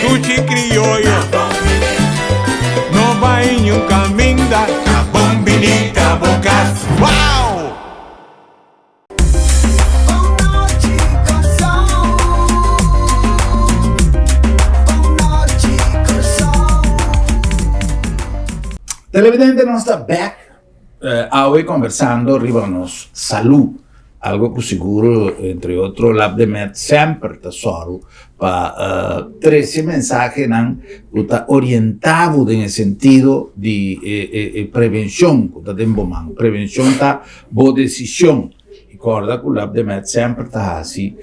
G: dushi krioyo. No bai niun kaminda, ta bon bini ta bo kas. Wow!
A: Televidente nos ta back eh, awe conversando riba nos salud. Algo ku seguro, entre otro, Lab de Med semper ta soru pa eh, trece mensahenan ku ta orientá bo den e sentido di eh, eh, eh, prevencion ku ta den bo man. Prevencion ta Bo desishon. I kòrda ku Labdemed semper ta hasi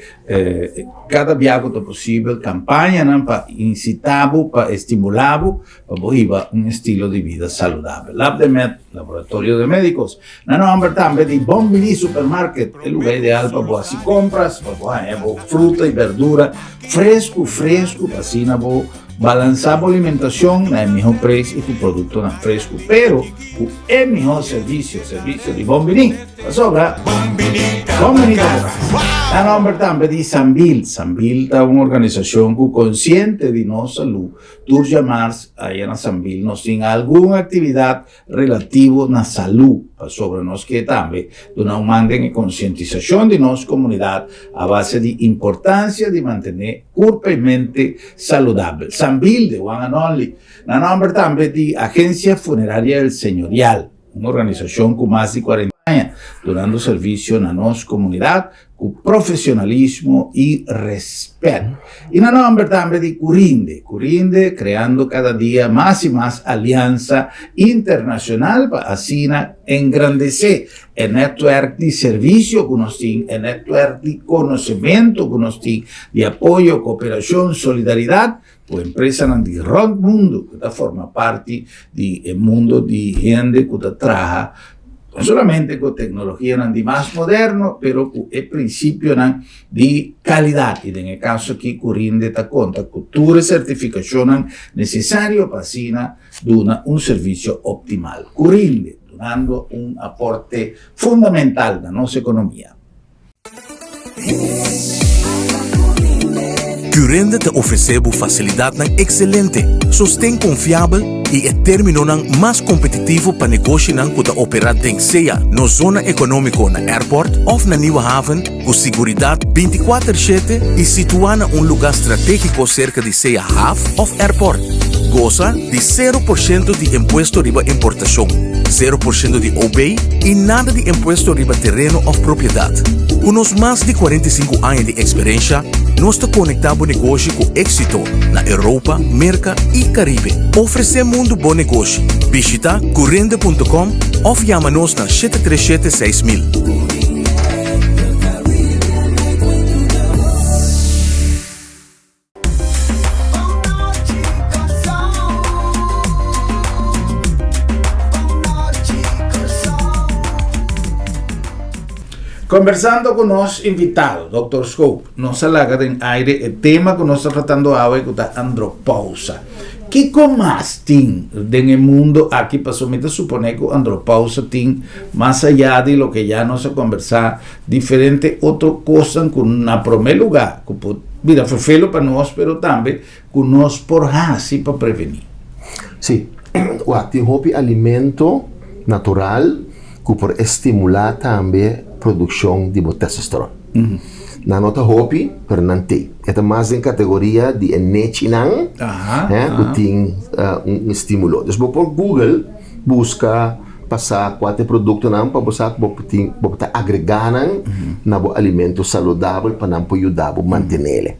A: kada bia ku ta posibel kampañanan pa insitá bo, pa estimulá bo pa bo hiba un estilo di bida saludabel. Labdemed, Laboratorio de Médicos, na nòmber tambe di Bon Bini Supermarket, e lugá ideal pa bo hasi kompras, pa bo haña bo fruta i berdura fresku fresku pa asina bo balansá bo alimentashon na e mihó preis i ku produktonan fresku. Pero. Ku e mihó servisio, servisio di Bon Biní. Pasobra Bon Biní ta bo kas. Na nòmber tambe di Sambil. Sambil ta un organisashon ku konsiente di nos salú. Tur djamars aya na Sambil nos tin algun aktividat relativo na salú. Pasobra nos ke tambe duna un man den e konsientisashon di nos komunidat a base di importansia di mantené kurpa i mente saludabel. Sambil, the one and only. Na nòmber tambe di Agencia Funeraria El Señorial, un organisashon ku mas di kuarenta aña dunando servisio na nos komunidat ku profesionalismo i rèspèt. I na nòmber tambe di Curinde, Curinde kreando kada dia mas i mas aliansa internashonal pa asina engrandesé e nètwèrk di servisio ku nos tin, e nètwèrk di konosementu ku nos tin, di apoyo, kooperashon, solidaridat Ku empresanan di rònt mundu ku ta forma parti di e mundu di hende ku ta traha no solamente ku teknologianan di mas moderno, pero ku e prinsipionan di kalidat. I den e kaso aki Curinde ta konta ku tur e sertifikashonnan nesesario pa asina duna un servisio optimal. Curinde, dunando un aporte fundamental na nos ekonomia.
D: Curende ta ofresé bo fasilidatnan ekselente, sosten konfiabel i e términonan mas kompetitivo pa negoshinan ku ta operá den sea nos zona ekonómiko na Airport òf na Nieuwe Haven ku siguridat bintikuater shete i situá na un lugá stratégiko serka di sea haf òf airport. Gosa di sero por shento di impuesto riba importashon, sero por shento di OB i nada di impuesto riba tereno òf propiedat. Ku nos mas di 45 aña di eksperensha, nos ta konektá bo negoshi ku éksito na Europa, Merka i Karibe. Ofresé mundu bo negoshi. Bishitá curende punto com òf yama nos na 737 6000.
A: Conversando cu nos invitado, Dòkter Schoop, nos a laga den aire e tema cu nos ta tratando awe cu ta andropausa. Kico mas tin den e mundo aki? Pasobra mi ta supone cu andropausa tin mas aya di loke ya nos a conversa Diferente otro cosnan cu na prome lugar cu por bira ferfelo pa nos pero tambe cu nos por haci pa preveni.
B: Sí. Wak, tin hopi alimento natural ku por estimulá tambe produkshon di bo testosteron. Nan no ta hopi, pero nan t'ei. E ta mas den kategoria di e nechinan ku tin un estímulo. Dus bo por Google buska pa sa kua ta e produktonan pa bo sa ku bo tin bo ta agregá nan na bo alimento saludabel pa nan por yuda bo mantenele.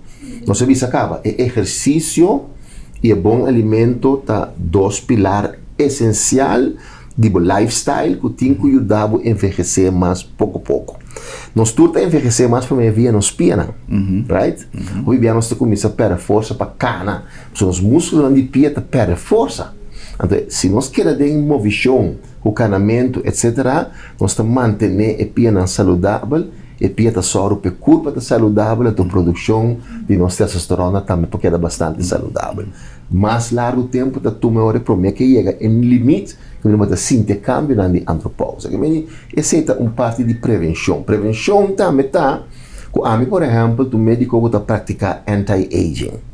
B: Nos a bisa kaba, e ehersisio i e bon alimento ta dos pilar esensial di bo lifestyle ku tin ku yuda bo envehesé mas poko poko. Nos tur ta envehesé mas promé via nos pianan, right? Hopi bia nos ta kuminsá pèrdè forsa pa kana, pasobra nos múskulonan di pia ta pèrdè forsa. Anto si nos keda den movishon ku kanamentu etsetera, nos ta mantené e pianan saludabel, e pia ta sòru pa e kurpa ta saludabel, anto produkshon di nos testosterona tambe por keda bastante saludabel. Mas largu tempu ta tuma e ora e promé ke yega e limit ku mi ta sinti e kambionan di andropausa. Ke meni esei ta un parti di prevenshon. Prevenshon tambe ta ku ami por ehèmpel ta un médiko ku ta praktiká anti-aging.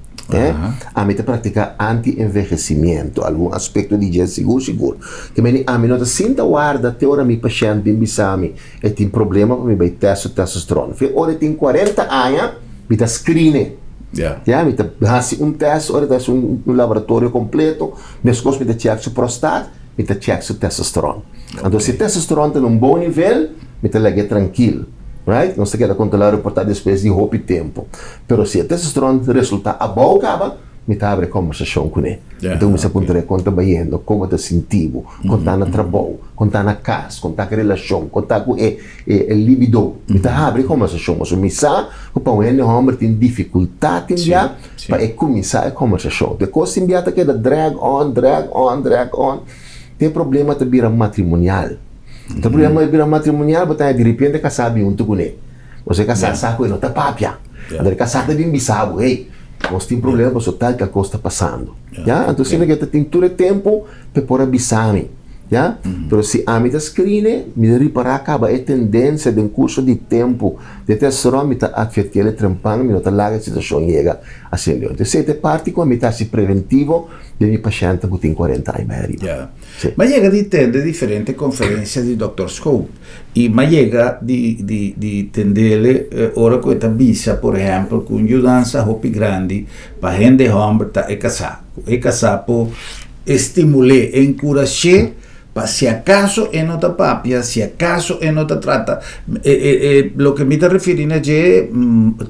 B: Ami ta praktiká anti-envehesimiento, algun aspekto di dje sigur sigur. Ke meni ami no ta sinta warda te ora mi pashènt bin bisa mi e tin problema pa mi bai tèst su testosteron. Fe ora e tin kuarenta aña mi ta screen e. Ya, mi ta hasi un tèst, ora ta hasi un laboratorio kompleto, meskos mi ta chèk su prostat, mi ta chèk su testosteron. Anto si e testosteron ta na un bon nivel, mi ta lag'é trankil, right? Nos ta keda kontrolá reportá despues di hopi tempu. Pero si e testosteron resultá abou kaba, mi ta habri e kòmbersashon kuné. Mi ta kuminsá puntra e kon ta bayendo, kon bo ta sinti bo, kon ta na trabou, kon ta na kas, kon ta ku e relashon, kon ta ku e E libido. Mi ta habri e kombersashon pasobra mi sa ku pa un hende hòmber tin difikultat tin bia pa e kuminsá e kombersashon. Te kos tin bia ta keda drag on, drag on, drag on te e problema ta bira matrimonial. Te e problema bira matrimonial bo ta haña diripiente e kasá bin huntu kuné. Pasobra e kasá sa ku e no ta papia. Anto e kasá ta bin bisa bo, hey, nos tin problema pasobra tal i tal kos ta pasando. Ya, anto asina ke ta tin tur e tempu pa e por a bisa mi. Ya? Pero si ami ta skrine, mi ta ripará kaba e tendensia den kurso di tempu di e testosteron, mi ta atvertí el e trempan, mi no ta laga e situashon yega asina leu. Entonces esei ta e parti ku ami ta hasi preventivo den mi pashèntnan ku tin kuarenta aña bai ariba.
A: Ya.
B: Sí.
A: Mi a yega di tende diferente konferensia di Dòkter Schoop i mi a yega di di di tendele ora ku e ta bisa por ehèmpel ku un yudansa hopi grandi pa hende hòmber ta e kasá. Ku e kasá por Estimul'é, enkurash'é pa si akaso e no ta papia, si akaso e no ta trata. E, e, e, loke mi ta referí na dje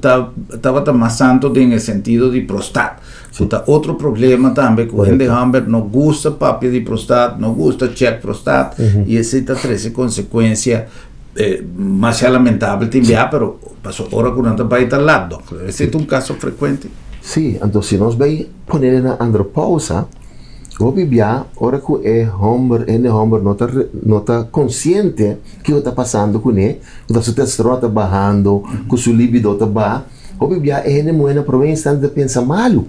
A: ta, tabata mas santo den e sentido di prostat, ku ta otro problema tambe ku hende hòmber no gusta papia di prostat, no gusta chèk prostat, i esei ta trese konsekuensia masha lamentabel tin bia, pero paso ora ku nan ta bai ta lat dòkter. Esei ta un kaso frekuente.
B: Sí, anto si nos bai Ponele na andropausa, hopi bia ora ku e homber, hende homber no ta no ta konsiente kiko ta pasando kuné, ku ta su testosterona ta bahando, ku su libido ta baha, hopi bia e hende muhé na promé instante ta pensa malu.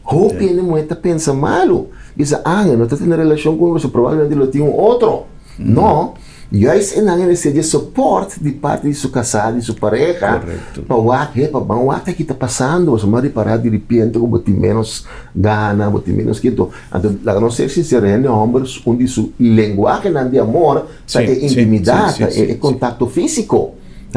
B: Hopi hende muhé ta pensa malu, bisa ah e no ta tene relashon ku mi pasobra probablemente lo tin un otro. No, juist e nan e mester di support di parti di su kasá, di su pareha, pa wak, he, pa ban wak aki ta pasando, pasobra mi a ripará diripiente ku bo tin ménos gana, bo tin ménos kinto. Anto, laga nos ser sinsero, hende hòmber un di su lenguahenan di amor ta e intimidat, ta e kontakto físiko.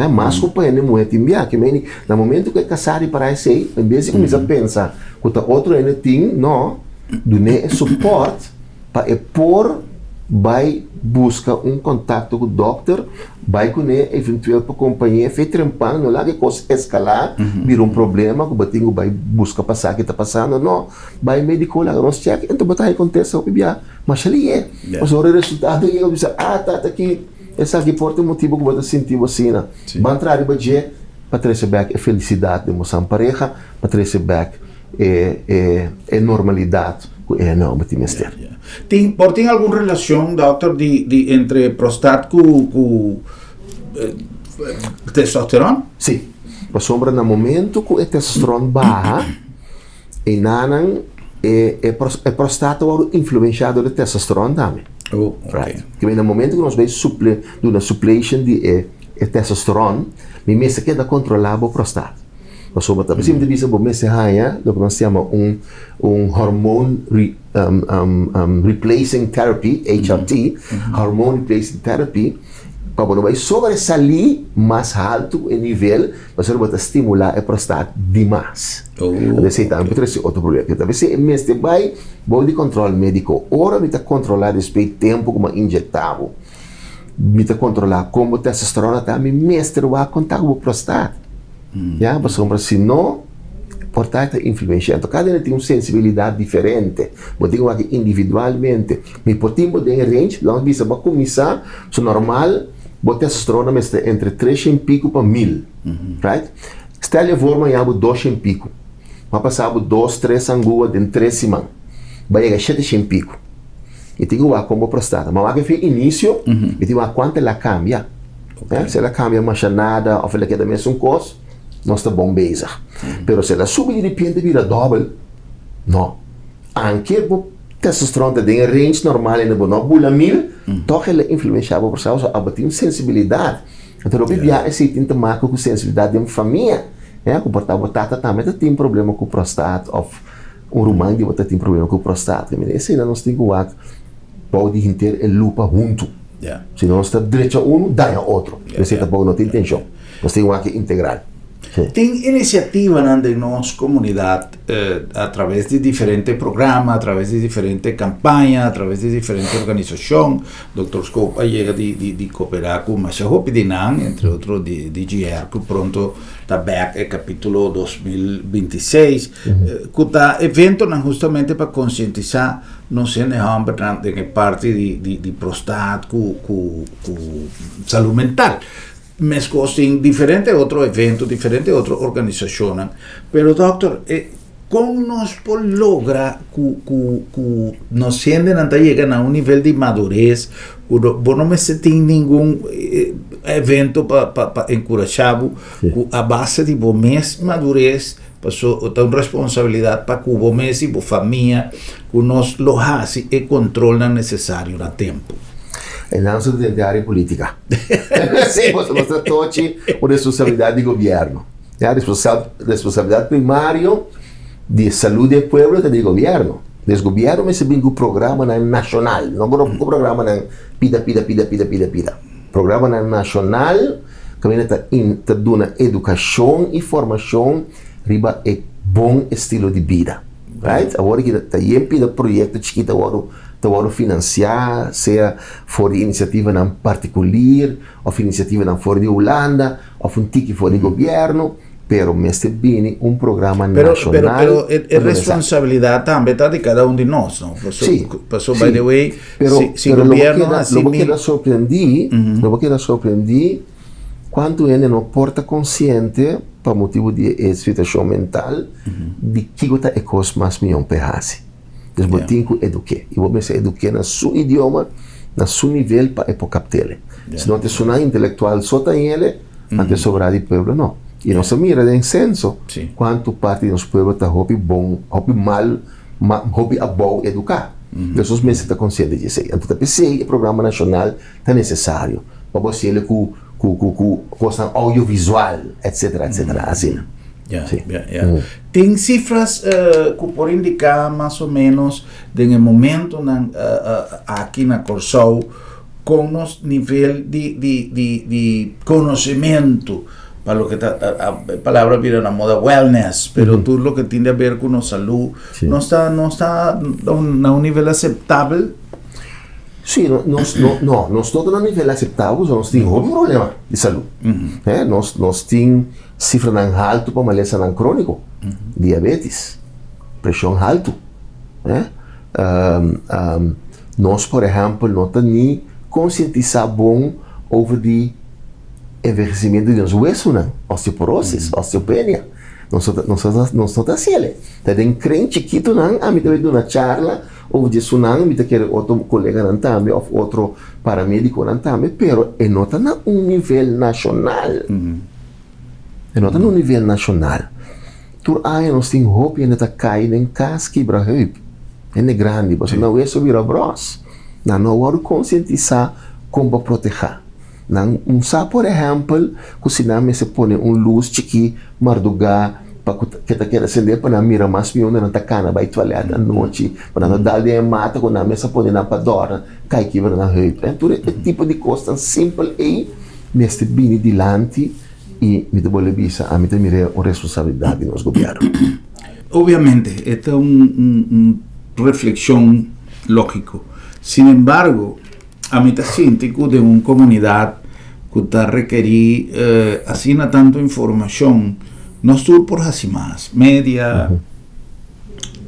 B: Mas ku pa hende muhé tin biaha. Ke meni, na momento ku e kasá ripará esei, en bes di kuminsá pensa ku ta otro hende tin, no, dun'é e support. Pa e por bai buska un kontakto ku dòkter, bai kuné eventueel pa kompañ'é fe trempan, no laga e kos eskalá bira un problema ku bo tin ku bai buska pa sa ke ta pasando, no, bai médiko laga nos chèk enton bo ta haña kontesta hopi bia masha lié. Pasobra ora e resultado yega bo bisa ah tata ki esaki por ta e motibu ku bo ta sinti bo asina. Ban traha riba dje pa trese bèk e felisidat den bosan pareha, pa trese bèk e normalidat ku e hende tin mester.
A: Tin, por tin algun relacion, dokter, di, di entre prostat ku, ku testosteron?
B: Sí, pasobra na momento ku e testosteron baha, enanan e, e, e prostat ta wòrdu influenshá dor e testosteron tambe.
A: Oh, okay.
B: Right. Ke na momento ku nos bai suple, duna suplation di e, e testosteron, mi mester keda kontrolá bo prostat. Pasobra ta p'esei mi ta bisa bo mester haña loke nos ta yama un un hormone re replacing therapy, HRT, hormone replacing therapy, pa bo no bai sobresalí mas haltu ku e nivel, pasobra bo ta stimulá e prostat dimas. Anto esei tambe por trese otro problema. Ta p'esei e mester bai bou di kòntròl médiko. Ora mi ta kontrolá despues di tempu ku mi a inyèktá bo, mi ta kontrolá kon bo testosterona ta, mi mester wak kon ta ku bo prostat. Ya, pasobra si no, por ta e ta influenshá. Anto kada hende tin un sensibilidat diferente. Bo tin ku wak individualmente. Mi por tin bo den e range, laga nos bisa bo a kuminsá, so normal bo testosterona mester entre tres shen piku pa mil, right? Stel je voor mañana bo dos shen piku, bo a pasa bo dos, tres sangua den tres siman, bo a yega shete shen piku. Mi tin ku wak kon bo prostata. Ma wak e fin inisio, mi tin wak kuantu el a kambia. Si el a kambia masha nada òf el a keda mesun kos, nos ta bon bezig. Pero si el a subi di ripiente bira dòbel, no. Anke bo testosteron ta den e range normal i bo no a bula mil, tòg el a influenshá bo pasobra so abo tin un sensibilidat. Anto loke bia esei tin ta maka ku sensibilidat den famia, ku por ta bo tata tambe ta tin problema ku prostat òf un ruman di bo ta tin problema ku prostat. Eseinan nos tin ku wak bou di henter e lupa huntu. Si nos ta drecha unu, daña otro. Esei tampoko no tin intenshon. Nos tin wak integral.
A: Tin inisiativanan den nos komunidat a traves di diferente programa, a traves di diferente kampaña, a traves di diferente organisashon. Dokter Scope a yega di koperá ku masha hopi di nan, entre otro di DGR ku pronto ta bèk e kapítulo 2026, ku ta eventonan hustamente pa konsientisá nos hende hòmbernan den e parti di prostat ku salú mental. Meskos tin diferente otro evento, diferente otro organisashonnan. Pero dòkter, e kon nos por logra ku ku ku nos hendenan ta yega na un nivel di madures ku no bo no mester tin ningun evento pa pa pa enkurashá bo ku a base di bo mes madures paso ta un responsabilidat pa ku bo mes i bo famia ku nos lo hasi e kontrolnan nesesario na tempu.
B: E nan su den área polítika. Sí, pasobra nos ta tochi un responsabilidat di gobièrnu. Ya, responsabilidat primario di salud di e pueblo ta di gobièrnu. Des gobièrnu mester bin ku programanan nashonal, no ku programanan pida pida pida pida pida pida. Programanan nashonal kaminda ta ta duna edukashon i formashon riba e bon estilo di bida. Right? Awor aki ta yen pida proyekto chikito a wòrdu ta wòrdu finansiá, sea for di inisiativanan partikulir òf inisiativanan for di Hulanda òf un tiki for di gobièrnu, pero mester bini un programa
A: Pero,
B: nashonal
A: pero, pero e, e
B: pa duna esaki.
A: responsabilidat tambe ta di kada un di nos, no? Paso,
B: Sí,
A: paso by
B: sí.
A: the way,
B: Pero,
A: si, si
B: pero lo bo
A: gobièrnu
B: keda,
A: hasi
B: lo bo
A: mi
B: keda sorprendí, lo bo keda sorprendí kuantu hende no por ta konsiente pa motibu di e situashon mental di kiko ta e kos mas mihó pa e hasi. Dus bo tin ku eduk'é. I bo mester eduk'é na su idioma, na su nivel pa e por kapt'el. Si no ta esunnan intelektual so ta hende, anto e sobrá di pueblo no. I nos a mira den senso kuantu parti di nos pueblo ta hopi bon, hopi mal, hopi abou eduká. Dus nos mester ta konsiente di esei. Anto ta p'esei e programa nashonal ta nesesario pa bo hasiel ku ku ku ku kosnan audiovisual etcetera etcetera asina.
A: Ya,
B: Sí.
A: ya, ya. Tin sifras eh, ku por indiká mas o menos den e momentonan eh, eh, aki na Kòrsou kon nos nivel di di di di konosementu pa loke ta e palabra bira na moda wellness, pero tur loke tin di haber ku nos salú,
B: Sí.
A: nos ta nos ta na un nivel aseptabel?
B: Sí, no, nos no, no, nos no ta na nivel aceptabel pasobra nos tin hopi problema di salud. Eh, nos, nos tin cifranan haltu pa malesanan crónico, diabetes, presion haltu. Eh, um, um, nos, por ehempel, no ta ni concientisa bon over di envejecimiento di nos huesonan, osteoporosis, osteopenia. Nos no ta, nos no ta, nos no ta haciele. Ta den kren chikitonan ami ta bay duna charla Of di esunnan mi ta kere otro koleganan tambe of otro paramedikonan tambe, pero e no ta na un nivel nashonal. E no ta na un nivel nashonal. Tur aña nos tin hopi hende ta kai den kas kibra heup, hende grandi, pasobra nan weso bira bròs. Nan no a wòrdu konsientisá kon pa protehá. Nan un sa por ehèmpel ku si nan mester pone un lus chikí mardugá. pa ku ke ta keda sende pa nan mira mas mihó unda nan ta kana bai tualèt anochi, pa nan no dal den e mata ku nan mes a pone nan pa dòrna kai kibra nan heup. Tur e tipo di kosnan simpel ei mester bini dilanti i mi ta bolbe bisa ami ta mira un responsabilidat di nos gobièrnu.
A: Obviamente e ta un reflexion logico. Sin embargo, ami ta sinti cu den un comunidad cu ta rekeri asina tanto informacion, nos tur por haci mas. Media,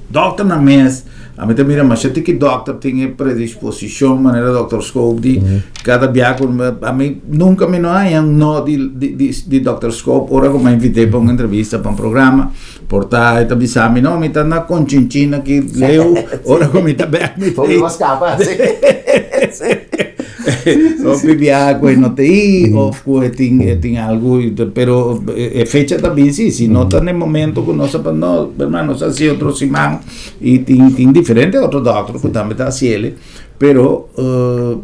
A: dokternan mes, ami ta mira masha tiki dokter tin e predisposicion manera dokter Schoop di cada bia cu ami nunca mi no haña un no di dokter Schoop ora cu mi a invit'é pa un entrevista pa un programa. Por ta e ta bisa mi, no, mi ta na Conchinchina aki leu, ora ku mi ta bek mi ta
B: Hopi mas kapa, si.
A: Hopi biaha ku e no ta ei, of ku e tin e tin algu, pero e fecha ta bin si, si no ta na e momento ku nos a no, hermano, nos a hasi otro siman i tin tin diferente otro dòkter ku tambe ta hasi el. Pero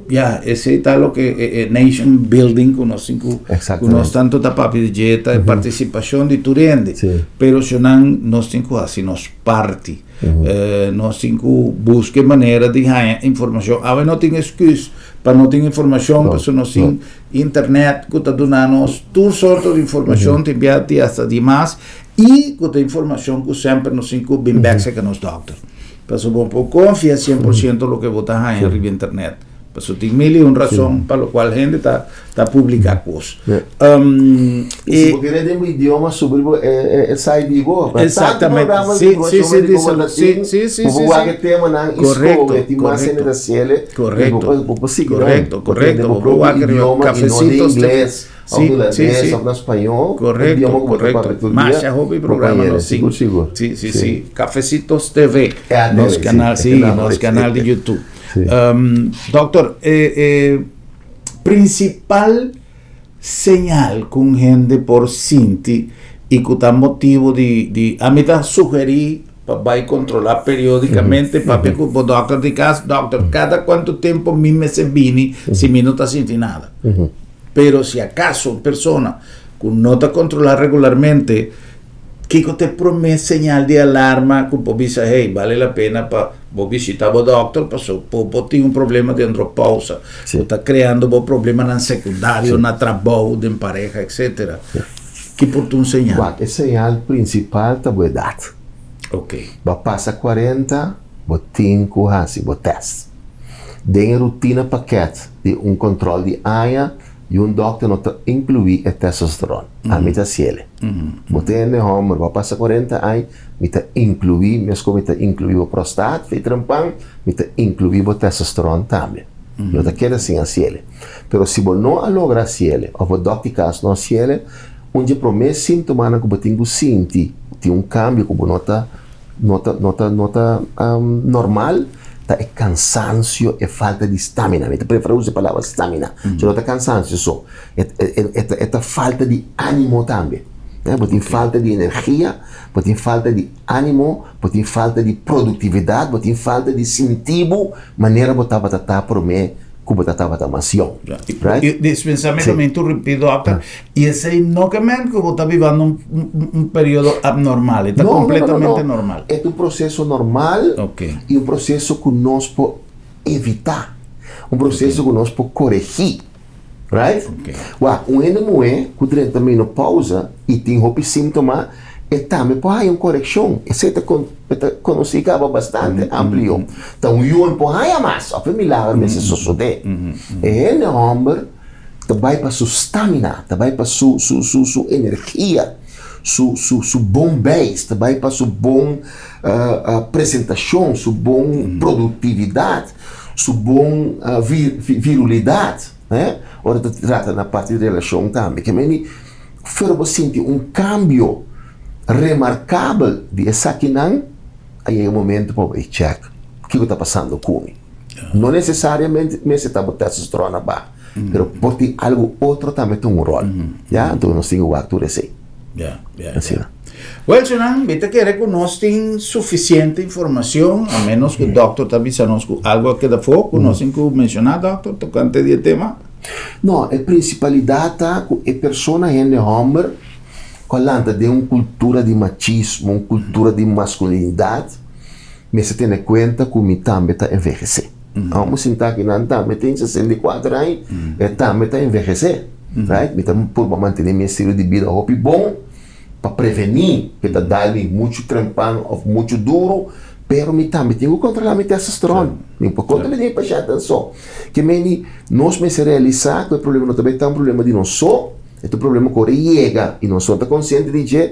A: ya, esei ta loke e nation building ku nos tin ku ku nos tantu ta papia di dje ta e partisipashon di tur hende. Pero si nan nos tin ku hasi nos parti. Nos tin ku buska e manera di haña informashon. Awe no tin esküs pa no tin informashon pasobra nos tin internet ku ta duna nos tur sorto di informashon, tin bia di asta di mas i ku ta informashon ku semper nos tin ku bin bèk serka nos dòkter. Pasobra bo por konfia sien por siento loke bo ta haña riba internet. Pasobra tin mil i un rason pa lokual hende ta ta publiká kos.
B: I si bo kere den bo idioma subi bo e site di bo.
A: Exactamente.
B: Si, si, si, di bo si, si, si, bo por wak e temanan i skohe tin mas hende ta hasiel.
A: Korekto.
B: Bo por sigui
A: nan. Korekto, korekto.
B: Bo por wak riba kafesitos TV.
A: Sí,
B: Of
A: sí,
B: holandés,
A: sí.
B: of na spañol.
A: Correcto,
B: Idioma ku bo ta
A: correcto.
B: papia tur dia.
A: Masha hopi
B: Bo
A: programa
B: pañera,
A: nos tin.
B: sigur, sigur.
A: Sí, sí,
B: Sí.
A: sí. Cafecitos TV.
B: Ah,
A: Nos
B: TV, sí.
A: canal, sí,
B: Canal,
A: nos
B: sí.
A: canal di YouTube.
B: Sí.
A: Doctor, eh, eh, principal señal ku un hende por sinti i ku ta motibo di, di, a mi ta sugerí pa bai controla periodicamente, papia ku bo dokter di kas, dokter, kada kuantu tempo mi mester bini si mi no ta sinti nada. Pero si acaso un persona ku no ta controla regularmente, kiko ta e prome señal di alarma ku bo bisa, hey, bale la pena pa bo bishita bo dokter paso bo por tin un problema di andropausa ku ta creando bo problemanan secundario na trabou, den pareha, etcetera. Ki por ta un señal?
B: Wak, e señal principal ta bo edad.
A: Ok.
B: Bo a pasa cuarenta, bo tin cu haci bo test. Den e rutina pakket di un control di aña, y un dokter no ta inclui e testosteron. Ami ta haciele. Bo ta hende homber, bo a pasa cuarenta aña, mi ta inclui, mescos mi ta inclui bo prostaat, vetrempan, mi ta inclui bo testosteron tambe. No ta keda sin haciele. Pero si bo no a logra hasiele òf bo dòk di kas no hasiele, un dje promé síntomanan ku bo tin ku sinti tin un kambio ku bo no ta no ta no ta no ta normal ta e kansansio, e falta di stamina. Mi ta preferá usa e palabra stamina. So no ta kansansio so, e e ta e ta falta di ánimo tambe. Bo tin falta di energia, bo tin falta di ánimo, bo tin falta di produktividat, bo tin falta di sinti bo manera bo tabata ta promé ku bo ta tabata mas yòn. Right?
A: I dispensá mi pa mi interrumpí, dòkter. I esei no ke men ku bo ta bibando un, un, un periodo abnormal. E ta
B: No, no, no, no,
A: kompletamente
B: no.
A: normal.
B: E ta un proseso normal
A: Ok.
B: i un proseso ku nos por evitá. Un proseso ku nos por koregí. Right?
A: Ok.
B: Wak, un hende muhé ku drenta menopousa i tin hopi síntoma, e tambe por haña un korekshon. Esei ta kon, e ta konosí kaba bastante amplio. Ta un yu en por haña mas, òf e milager mester sosodé. E hende hòmber ta bai pa su stamina, ta bai pa su su su su energia, su su su bon beis, ta bai pa su bon presentashon, su bon produktividat, su bon virulidat, ora ta trata na parti di relashon tambe. Ke meni Fuera bo sinti un kambio remarkabel di esakinan, a yega e momento pa bo e chèk kiko ta pasando ku mi. No nesesariamente mester ta bo testosterona baha, pero por tin algu otro tambe ta un ròl. Ya, anto nos tin ku wak tur esei.
A: Ya, ya, ya.
B: Asina.
A: Wèl, Shunan, mi ta kere ku nos tin sufisiente informashon, a ménos ku dòkter ta bisa nos ku algu a keda afó ku nos tin ku menshoná, dòkter, tokante di e tema.
B: No, e prinsipalidat ta ku e persona hende hòmber. ku a lanta den un kultura di machismo, un kultura di maskulinidat, mester tene kuenta ku mi tambe ta envehesé. Awor mi sinta aki nan tambe tin 64 aña, e tambe ta envehesé, right? Mi ta purba mantené mi estilo di bida hopi bon pa prevení ku e ta dal mi muchu trempan òf muchu duru, pero mi tambe tin ku kontrolá mi testosteron. Mi por kontrolá di mi pashèntnan so. Ke meni nos mester realisá ku e problema no ta bai ta un problema di nos so, e ta un problema ku ora e yega i nos no ta konsiente di dje,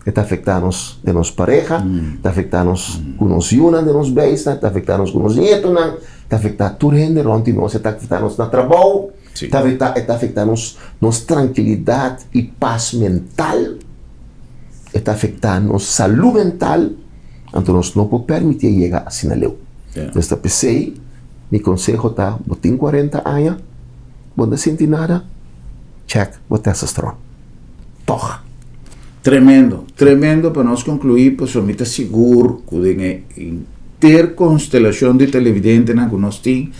B: e ta afektá nos den nos pareha, ta afektá nos ku nos yunan den nos beisnan, ta afektá nos ku nos nietonan, ta afektá tur hende rònt di nos, e ta afektá nos na trabou, ta afektá e ta afektá nos nos trankilidat i pas mental, e ta afektá nos salú mental, anto nos no por permití e yega asina leu. Nos ta p'esei mi konseho ta, bo tin kuarenta aña, bo no ta sinti nada, chèk bo testosteron.
A: Tòg. Tremendo, tremendo pa nos conclui pasobra mi ta sigur cu den e henter constelacion di televidentenan cu nos tin,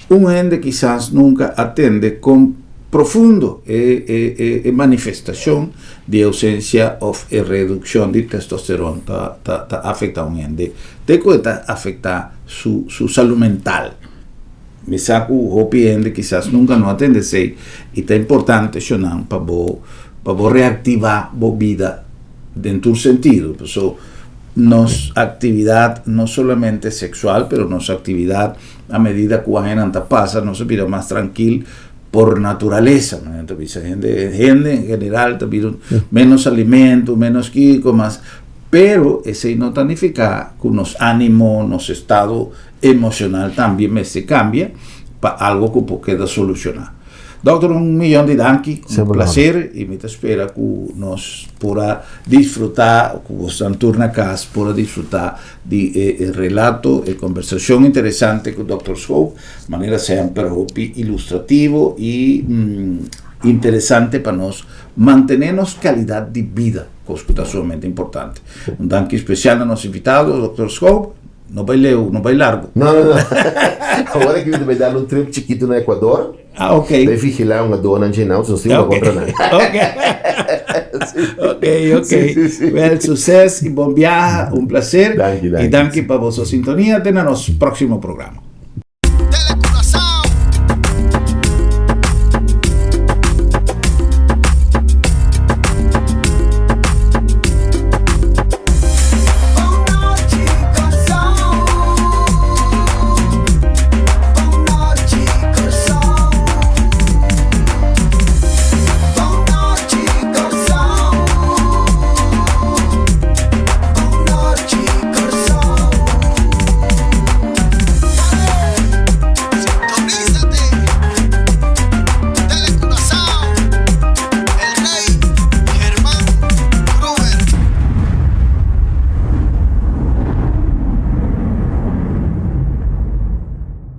A: un hende kisas nunca a tende con profundo e e e e manifestacion di ausencia of e reduccion di testosteron ta ta ta afecta un hende, te cu e ta afecta su su salud mental. Mi sa ku hopi hende kisas nunka no a tende esei i ta importante shonnan pa bo pa bo reaktivá bo bida den tur sentido. Paso nos aktividat no solamente seksual pero nos aktividat a medida ku añanan ta pasa nos a bira mas trankil por naturalesa. Manera ta bisa hende hende en general ta bira menos alimento menos kiko mas pero esei no ta nifiká ku nos ánimo nos estado emocional tambe mester cambia pa algo cu por keda soluciona. Dokter un millon di danki, un placer y mi ta spera cu nos por a disfruta, cu bosnan tur na cas por a disfruta di e relato, e conversacion interesante cu Dokter Schoop, manera semper hopi ilustrativo y interesante pa nos mantene nos calidad di bida, cos cu ta sumamente importante. Un danki especial na nos invitado, Dokter Schoop. No bai leu, no bai largo.
B: No, no, no. Awor aki mi ta bai dal un trip chikitu na Ecuador.
A: Ah, ok.
B: Bai vigilá un aduana dje nan, nos tin ku kontra nan.
A: Ok. Ok, ok.
B: Sí, sí, sí.
A: Wel, succes y bon biaha, un placer.
B: Danki, danki.
A: Y danki pa boso sintonia. Te na nos próximo programa.